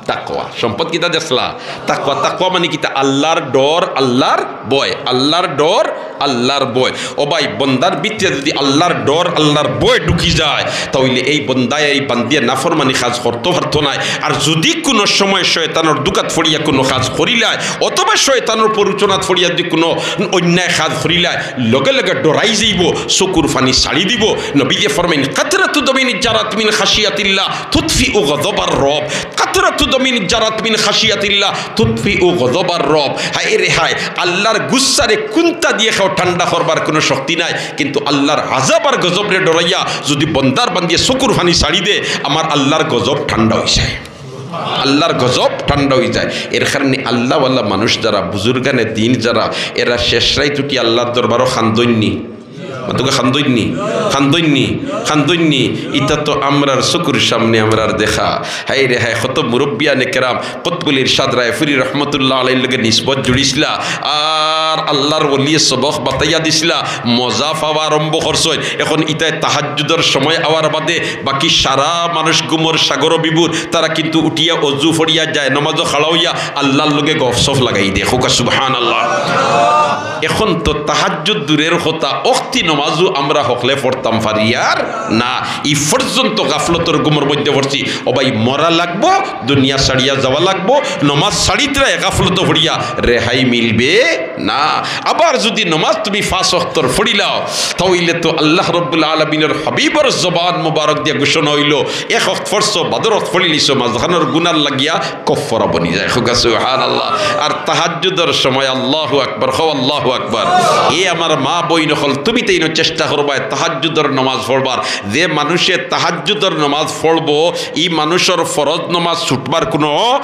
তাকওয়া। সম্পদ কিতা দেখলা? তাকওয়া। তাকওয়া মানে কিতা? আল্লাহর ডর, আল্লাহর ভয়, আল্লাহর ডর, আল্লাহর ভয়। ও ভাই, বন্দার ভিতরে যদি আল্লাহর ডর, আল্লাহর ভয় ঢুকি যায়, তাইলে এই বন্দায়, এই বান্দিয়ে নাফরমানি কাজ করতো পারতো নায়। আর যদি কুনু সময় শয়তানর ধুকাত পড়িয়া কুনু কাজ করিলায়, অথবা শয়তানর প্ররোচনাত পড়িয়া যদি কুনু অন্যায় কাজ করিলায়, লগে লগে ডরাই যাইবো, চকুর পানি ছাড়ি দিবো। নবীয়ে ফরমাইন, "কাতরাতু দামিন জারাত মিন খাশিয়াতিল্লাহ তুতফিউ গযবার রব।" কাতরাতু দামিন জারাত মিন খাশিয়াতিল্লাহ তুতফিউ গযবার রব। হায় রে হায়, আল্লাহর গুসারে কুন্তা দিয়া কেউ ঠান্ডা করবার কুনু শক্তি নাই, কিন্তু আল্লাহর আযাব আর গজবরে ডরাইয়া যদি বন্দার বান্দিয়ে চকুর পানি ছাড়ি দে, আমার আল্লাহর গজব ঠান্ডা অইযায়, আল্লাহর গজব ঠান্ডা অইযায়। এর কারণে আল্লাহওয়ালা মানুষ যারা, বুজুর্গানে দিন যারা, এরা শেষ রাইত উঠি আল্লাহর দরবারো কান্দইন নি। মাতুক্কা, কান্দইন নি, কান্দইন নি, কান্দইন নি। ইতা তো আমরার চকুর সামনে আমরার দেখা। হায় রে হায়, কত মুরব্বিয়ানে কেরাম কুতবুল ইরশাদ রায়পুরী রহমতুল্লাহ আলাইহির লগে নিসবত জুড়িছলা, আর আল্লাহর ওলিয়ে সবক বাতাইয়া দিছলা, মজা পাওয়া আরম্ভ করছইন। এখন ইতায় তাহাজ্জুদর সময় আওয়ার বাদে বাকি সারা মানুষ ঘুমর সাগরো বিভোর, তারা কিন্তু উঠিয়া অজু পড়িয়া যায় নমাজো খাড়া অইয়া আল্লাহর লগে গফসফ লাগাই দে। কউক্কা সুবহানাল্লাহ। এখন তো তাহাজ্জুদ দূরের কথা, অক্তি নমাজও আমরা হকলে পড়তাম পারিয়ার না। ই পর্যন্ত গাফলতর ঘুমর মধ্যে পড়ছি। ও ভাই, মরা লাগবো, দুনিয়া ছাড়িয়া যাওয়া লাগবো, নমাজ ছাড়িতরায় গাফলতো পড়িয়া রেহাই মিলবে না। আবার যদি নমাজ তুমি পাঁচ ওয়াক্তর পড়িলাও, তাইলে তো আল্লাহ রব্বুল আলামিনর হাবিবর জবান মোবারক দিয়া ঘোষণা অইলো, এক ওয়াক্ত পড়ছো, বাদর ওয়াক্ত পড়িলিছো, মাঝখানর গুনার লাগিয়া কফফারা বনি যায়। কউক্কা সুবহানাল্লাহ। আর তাহাজ্জুদর সময় আল্লাহু আকবার, কও আল্লাহু আকবার। এ আমার মা বইন অকল, তুমি তাইন চেষ্টা করবায় তাহাজ্জুদর নমাজ পড়বার। যে মানুষে তাহাজ্জুদর নমাজ পড়বো, ই মানুষর ফরজ নমাজ ছুটবার কুনু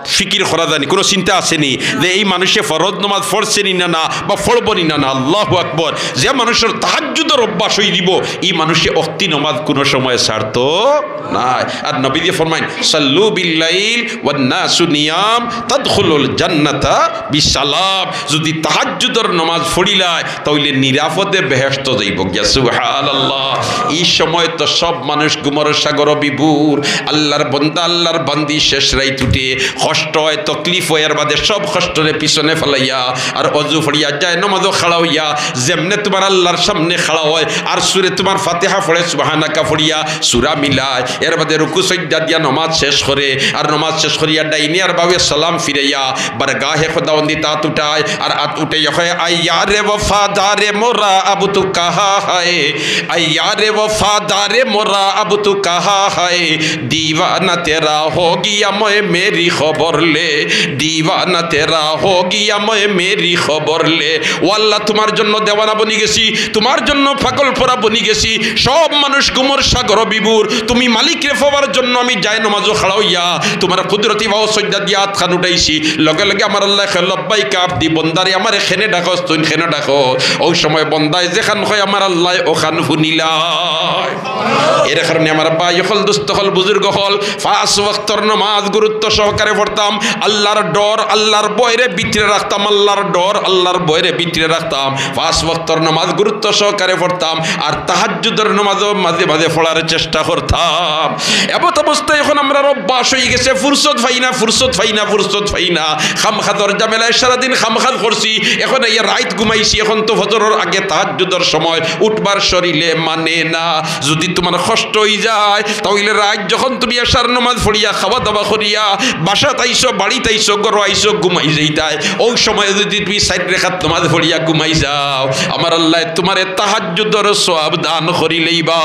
ফিকির করা যায়নি, কুনু চিন্তা আছেনি যে এই মানুষে ফরজ নমাজ পড়ছেনি না, না, বা পড়বোনি না, না। আল্লাহু আকবার। যে মানুষর তাহাজ্জুদর অভ্যাস অই দিবো, ই মানুষে অক্তি নমাজ কুনু সময় ছাড়তো নায়। আর নবীজি ফরমাইন, "সাল্লু বিল্লাইল ওয়ান নাসু নিয়াম তাদখুলুল জান্নাতা বিসালাম।" যদি তাহাজ্জুদর নমাজ পড়িলায়, তাইলে নিরাপদে বেহেশতো যাইবো গিয়া। সুবহানাল্লাহ। ই সময় তো সব মানুষ ঘুমর সাগরো বিভোর। আল্লাহর বন্দা, আল্লাহর বান্দি শেষ রাইত উঠে, কষ্ট অয়, তকলিফ অয়, এর বাদে সব কষ্টরে পিছনে ফালাইয়া আর অজু পড়িয়া যায় নমাজো খাড়া অইয়া, যেমনে তুমার আল্লাহর সামনে খাড়া অয়, আর সুরে তুমার ফাতিহা পড়ে, সুবহানাকা পড়িয়া সুরা মিলায়, এর বাদে রুকু সইজদা দিয়া নমাজ শেষ করে, আর নমাজ শেষ করিয়া ডাইনে আর বাউয়ে সালাম ফিরাইয়া বারগাহে খোদাবন্দিত আত উঠায়, আর আত উঠাইয়া কয়, "আইয়ারে ওফাদারে মোরা আব তু কাহা হায়, আইয়ারে ওফাদারে মোরা আব তু কাহা হায়, দিওয়ানা তেরা হো গিয়া, ময় মেরি খবর লে, দিওয়ানা তেরা হো গিয়া, ময় মেরি খবর লে।" ও আল্লাহ, তুমার জন্য দেওয়ানা বনি গেছি, তুমার জন্য পাগল পরা বনি গেছি। সব মানুষ ঘুমর সাগরো বিভোর, তুমি মালিকরে পাওয়ার জন্য আমি যায় নমাজো খাড়া অইয়া তুমার কুদরতি পাও সইজদা দিয়া আতখান উঠাইছি। লগে লগে আমার আল্লায় কয়, "লব্বাইকা আবদি, বন্দারে, আমারে কেনে ডাকস, তুইন কেনে ডাকো?" অউ সময় বন্দায় যেখান কয়, আমার আল্লায় অখান হুনিলায়। এর কারণে আমার ভাই অকল, দোস্ত অকল, বুজুর্গ অকল, পাঁচ ওয়াক্তর নমাজ গুরুত্ব সহকারে পড়তাম, আল্লাহর ডর, আল্লাহর ভয়রে ভিতরে রাখতাম, আল্লাহর ডর, আল্লাহর ভয়রে ভিতরে রাখতাম, পাঁচ ওয়াক্তর নমাজ গুরুত্ব সহকারে পড়তাম, আর তাহাজ্জুদর নমাজও মাঝে মাঝে পড়ার চেষ্টা করতাম। এমত অবস্থায় এখন আমরার অভ্যাস অই গেছে, ফুরসত পাই না, ফুরসত পাই না, ফুরসত পাই না, কাম কাজর ঝামেলায় সারাদিন কাম কাজ করছি, এখন আইয়া রাইত ঘুমাইছি, এখন তো ফজরর আগে তাহাজ্জুদর সময়, উঠবার শরীরে মানে না। যদি তুমার কষ্ট অই যায়, তাইলে রাইত যখন তুমি এশার নমাজ পড়িয়া, খাওয়া দাওয়া করিয়া, বাসাত আইছো, বাড়িত আইছো, ঘরো আইছো, ঘুমাই যাইতায়, অউ সময় যদি তুমি চাইর রেকাত নমাজ পড়িয়া ঘুমাই যাও, আমার আল্লায় তুমারে তাহাজ্জুদর সওয়াব দান করিলাইবা।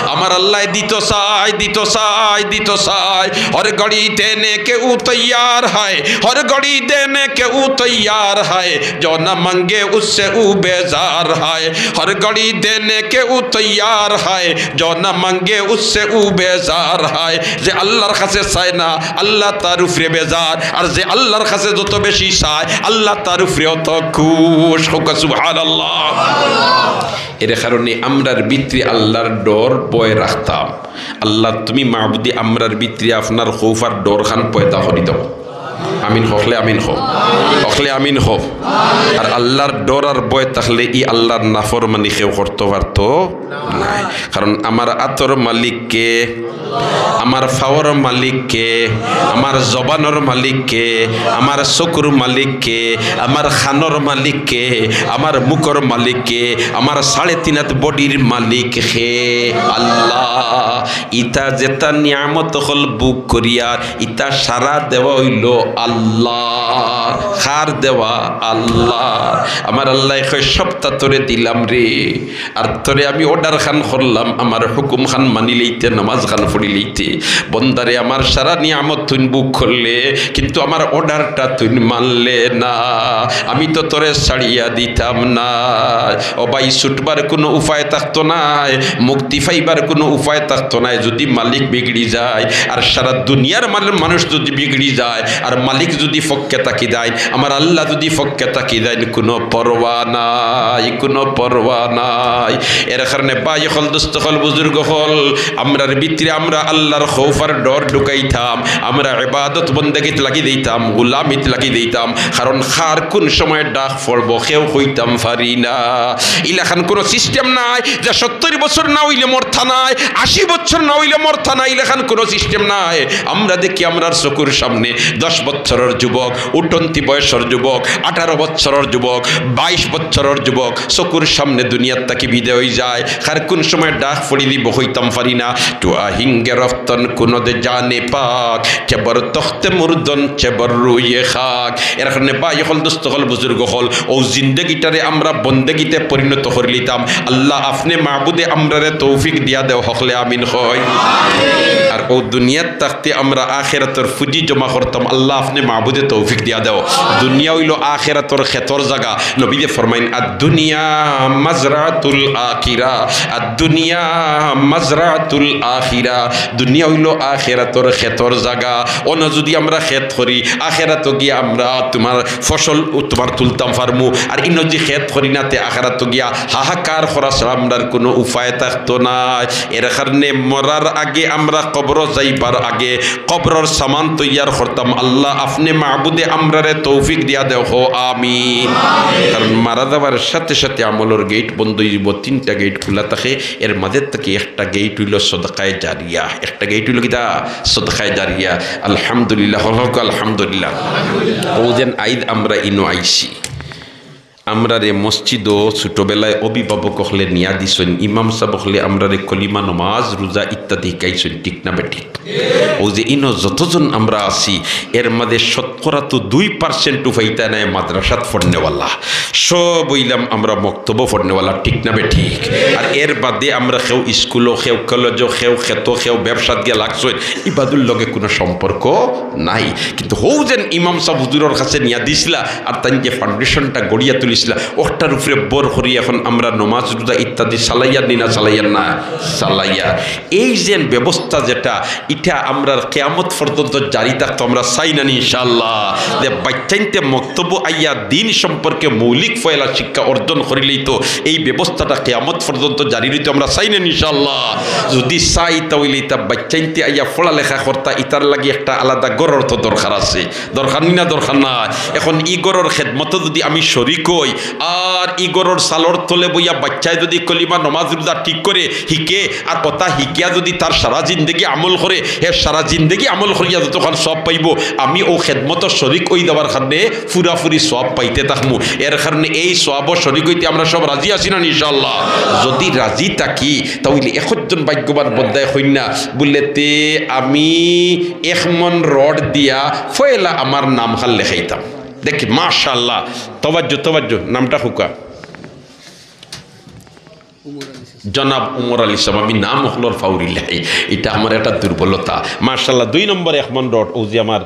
আমার আল্লায় দিতো চায়, দিতো চায়, দিতো চায়। হর ঘড়ি দেনে কে উ তৈয়ার হায়, হর ঘড়ি দেনে কে উ তৈয়ার হায়, জো না মাঙ্গে উসসে উ বেজার হায়। হর ঘড়ি দেনে কে উ তৈয়ার হায়, জো না মাঙ্গে উসসে উ বেজার হায়। যে আল্লাহর কাছে চায় না, আল্লাহ তার উপরে বেজার, আর যে আল্লাহর কাছে যত বেশি চায়, আল্লাহ তার উপরে অত খুশ। কউক্কা সুবহানাল্লাহ। এর কারণে আমরার ভিতরে আল্লাহর ডর ভয় রাখতাম। আল্লাহ, তুমি মাবুদে আমরার ভিতরে আপনার খৌফ আর ডর খান পয়দা করি দাও। আমিন, হকলে আমিন কও, হকলে আমিন কও। আর আল্লাহর ডর আর ভয় থাকলে ই আল্লাহর নাফরমানি কেউ করতো পারতো নায়। কারণ আমার আতর মালিক কে? আমার পাওর মালিক কে? আমার জবানর মালিক কে? আমার চকুর মালিক কে? আমার কানর মালিক কে? আমার মুখর মালিক কে? আমার সাড়ে তিন হাত বডির মালিক কে? আল্লাহ। ইতা যেতা নিয়ামত অকল ভোগ করিয়ার, ইতা সারা দেওয়া অইলো আল্লাহ। কার দেওয়া? আল্লাহ। আমার আল্লায় কয়, সবতা তোরে দিলাম রে, আর তোরে আমি অর্ডার খান করলাম, আমার হুকুম খান মানি লইতে, নামাজ খান পড়ি লইতে। বন্দারে, আমার সারা নিয়ামত তুইন ভোগ করলে, কিন্তু আমার অর্ডারটা তুইন মানলে না। আমি তো তোরে ছাড়িয়া দিতাম না। ও ভাই, ছুটবার কুনু উপায় থাকতো নায়, মুক্তি পাইবার কুনু উপায় থাকতো নায়। যুদি মালিক বিগড়ি যায়, আর সারা দুনিয়ার মাল-, মানুষ যুদি বিগড়ি যায়, আর মালিক যুদি পক্ষে থাকি দেয়, আমার আল্লাহ যুদি পক্ষে থাকি দেয়, কুনু পরোয়া নাই, কুনু পরোয়া নাই। এর কারণে ভাই অকল, দোস্ত অকল, বুজুর্গ অকল, আমরার ভিতরে আমরা আল্লাহর খৌফ আর ডর ঢুকাইতাম, আমরা ইবাদত বন্দেগীত লাগি দিতাম, গুলামিত লাগি দিতাম। কারণ কার কুন সময় ডাক পড়বো, কেউ কইতাম পারি না। ইলাখান কুনু সিস্টেম নাই যে সত্তইর বছর না অইলে মরতা নায়, আশি বছর না অইলে মরতা নায়, ইলাখান কুনু সিস্টেম নাই। আমরা দেখি আমরার চকুর সামনে দশ বছরর যুবক, উঠন্তি বয়সর যুবক, আঠারো বছরর যুবক, বাইশ বছরর যুবক চকুর সামনে দুনিয়ার থাকি বিদায় অই যায়। কার কুন সময় ডাক পড়ি দিবো কইতাম পারি না। تو آهنگ رفتن کند جان پاک، چه بر تخت مردن، چه بر روی خاک। এর কারণে ভাই অকল, দোস্ত অকল, বুজুর্গ অকল, অউ জিন্দেগিটারে আমরা বন্দেগিতে পরিণত করি লিতাম। আল্লাহ, আপনে মাবুদে আমরারে তৌফিক দিয়া দেও, হকলে আমিন কই। আর অউ দুনিয়াত থাকতে আমরা আখেরাতর পুঁজি জমা করতাম। আল্লাহ, আপনে মাবুদে তৌফিক দিয়া দেও। দুনিয়া অইলো আখেরাতর খেতর জাগা। নবীয়ে ফরমাইন, الدنيا مزرعة الآخرة، الدنيا مزرعة الآخرة। দুনিয়া অইলো আখেরাতর খেতর জাগা। অনো যুদি আমরা খেত করি, আখেরাতো গিয়া আমরা তুমার ফসল তুমার তুলতাম পারমু। আর ইনো যুদি খেত করি না, তে আখেরাতো গিয়া হাহাকার করা ছাড়া আমরার কুনু উপায় থাকতো নায়। এর কারণে মরার আগে, আমরা কবরো যাইবার আগে কবরর সামান তৈয়ার করতাম। আল্লাহ, আপনে মাবুদে আমরারে তৌফিক দিয়া দেও, কও আমিন। কারণ মারা যাওয়ার সাথে সাথে আমলর গেইট বন্ধ অই যিবো, তিনটা গেইট খুলা থাকে, এর মাঝে থাকি একটা গেইট অইলো সদকায়ে জারিয়া, একটা গেইট অইলো কিতা? সদকায়ে জারিয়া। আলহামদুলিল্লাহ, হক হক আলহামদুলিল্লাহ। অউ যেন আইজ আমরা ইনো আইছি, আমরারে মসজিদো ছোটবেলায় অভিভাবক অকলে নিয়া দিছইন, ইমাম সাব অকলে আমরারে কলিমা, নমাজ, রোজা ইত্যাদি হিকাইছইন, ঠিক না বেঠিক? অউ যে ইনো যতজন আমরা আছি, এর মাঝে শতকরা তো দুই percent ও পাইতা নায় মাদ্রাসাত পড়নেওয়ালা, সব অইলাম আমরা মক্তবো পড়নেওয়ালা, ঠিক না বেঠিক? আর এর বাদে আমরা কেউ স্কুলো, কেউ কলেজো, কেউ খেতো, কেউ ব্যবসাত গিয়া লাগছইন, ইবাদুর লগে কুনু সম্পর্ক নাই। কিন্তু হউ যেন ইমাম সাব হুজুরর কাছে নিয়া দিছলা, আর তাইন যে foundation টা গড়িয়া তুলিছলা, অটার উপরে ভর করি এখন আমরা নমাজ, রোজা ইত্যাদি চালাইয়ার নি না চালাইয়ার না? চালাইয়ার। এই যেন ব্যবস্থা যেটা, ইটা আমরার কিয়ামত পর্যন্ত জারি থাকতো, আমরা চাই না নি ইনশাআল্লাহ? যে বাচ্চাইন্তে মক্তবো আইয়া দিন সম্পর্কে মৌলিক পয়লা শিক্ষা অর্জন করিলেই তো এই ব্যবস্থাটা কিয়ামত পর্যন্ত জারি রইতো, আমরা চাই না নি ইনশাআল্লাহ? যুদি চাই, তা অইলে ইতা বাচ্চাইন্তে আইয়া পড়ালেখা করতা, ইতার লাগি একটা আলাদা ঘরর তো দরকার আছে। দরকার নি না? দরকার না? এখন ই ঘরর খেদমতো যুদি আমি শরিক অই, আর ই ঘরর চালর তলে বইয়া বাচ্চায় যুদি কলিমা, নমাজ, রোজা ঠিক করে হিকে, আর অতা হিকিয়া যুদি তার সারা জিন্দেগি আমল করে, হে সারা জিন্দেগি আমল করিয়া যতখান সওয়াব পাইবো, আমি অউ খেদমতো শরিক অই যাওয়ার কারণে পুরাপুরি সওয়াব পাইতে থাকমু। এর কারণে এই সওয়াবো শরিক অইতে আমরা সব রাজি আছি না ইনশাআল্লাহ? যুদি রাজি থাকি, তা অইলে একজন ভাগ্যবান বন্দায় কইন না, বুলে, তে আমি এক মন রড দিয়া পয়লা আমার নাম খান লেখাইতাম। দেখি, মাশাআল্লাহ, তওয়াজ্জু, তওয়াজ্জু, নামটা কউক্কা। জনাব উমর আলী সাব, আমি নাম অকলর ফাউরিলাই, ইটা আমার একটা দুর্বলতা। মাশাআল্লাহ, দুই নম্বর এক মন রড, অউ যে আমার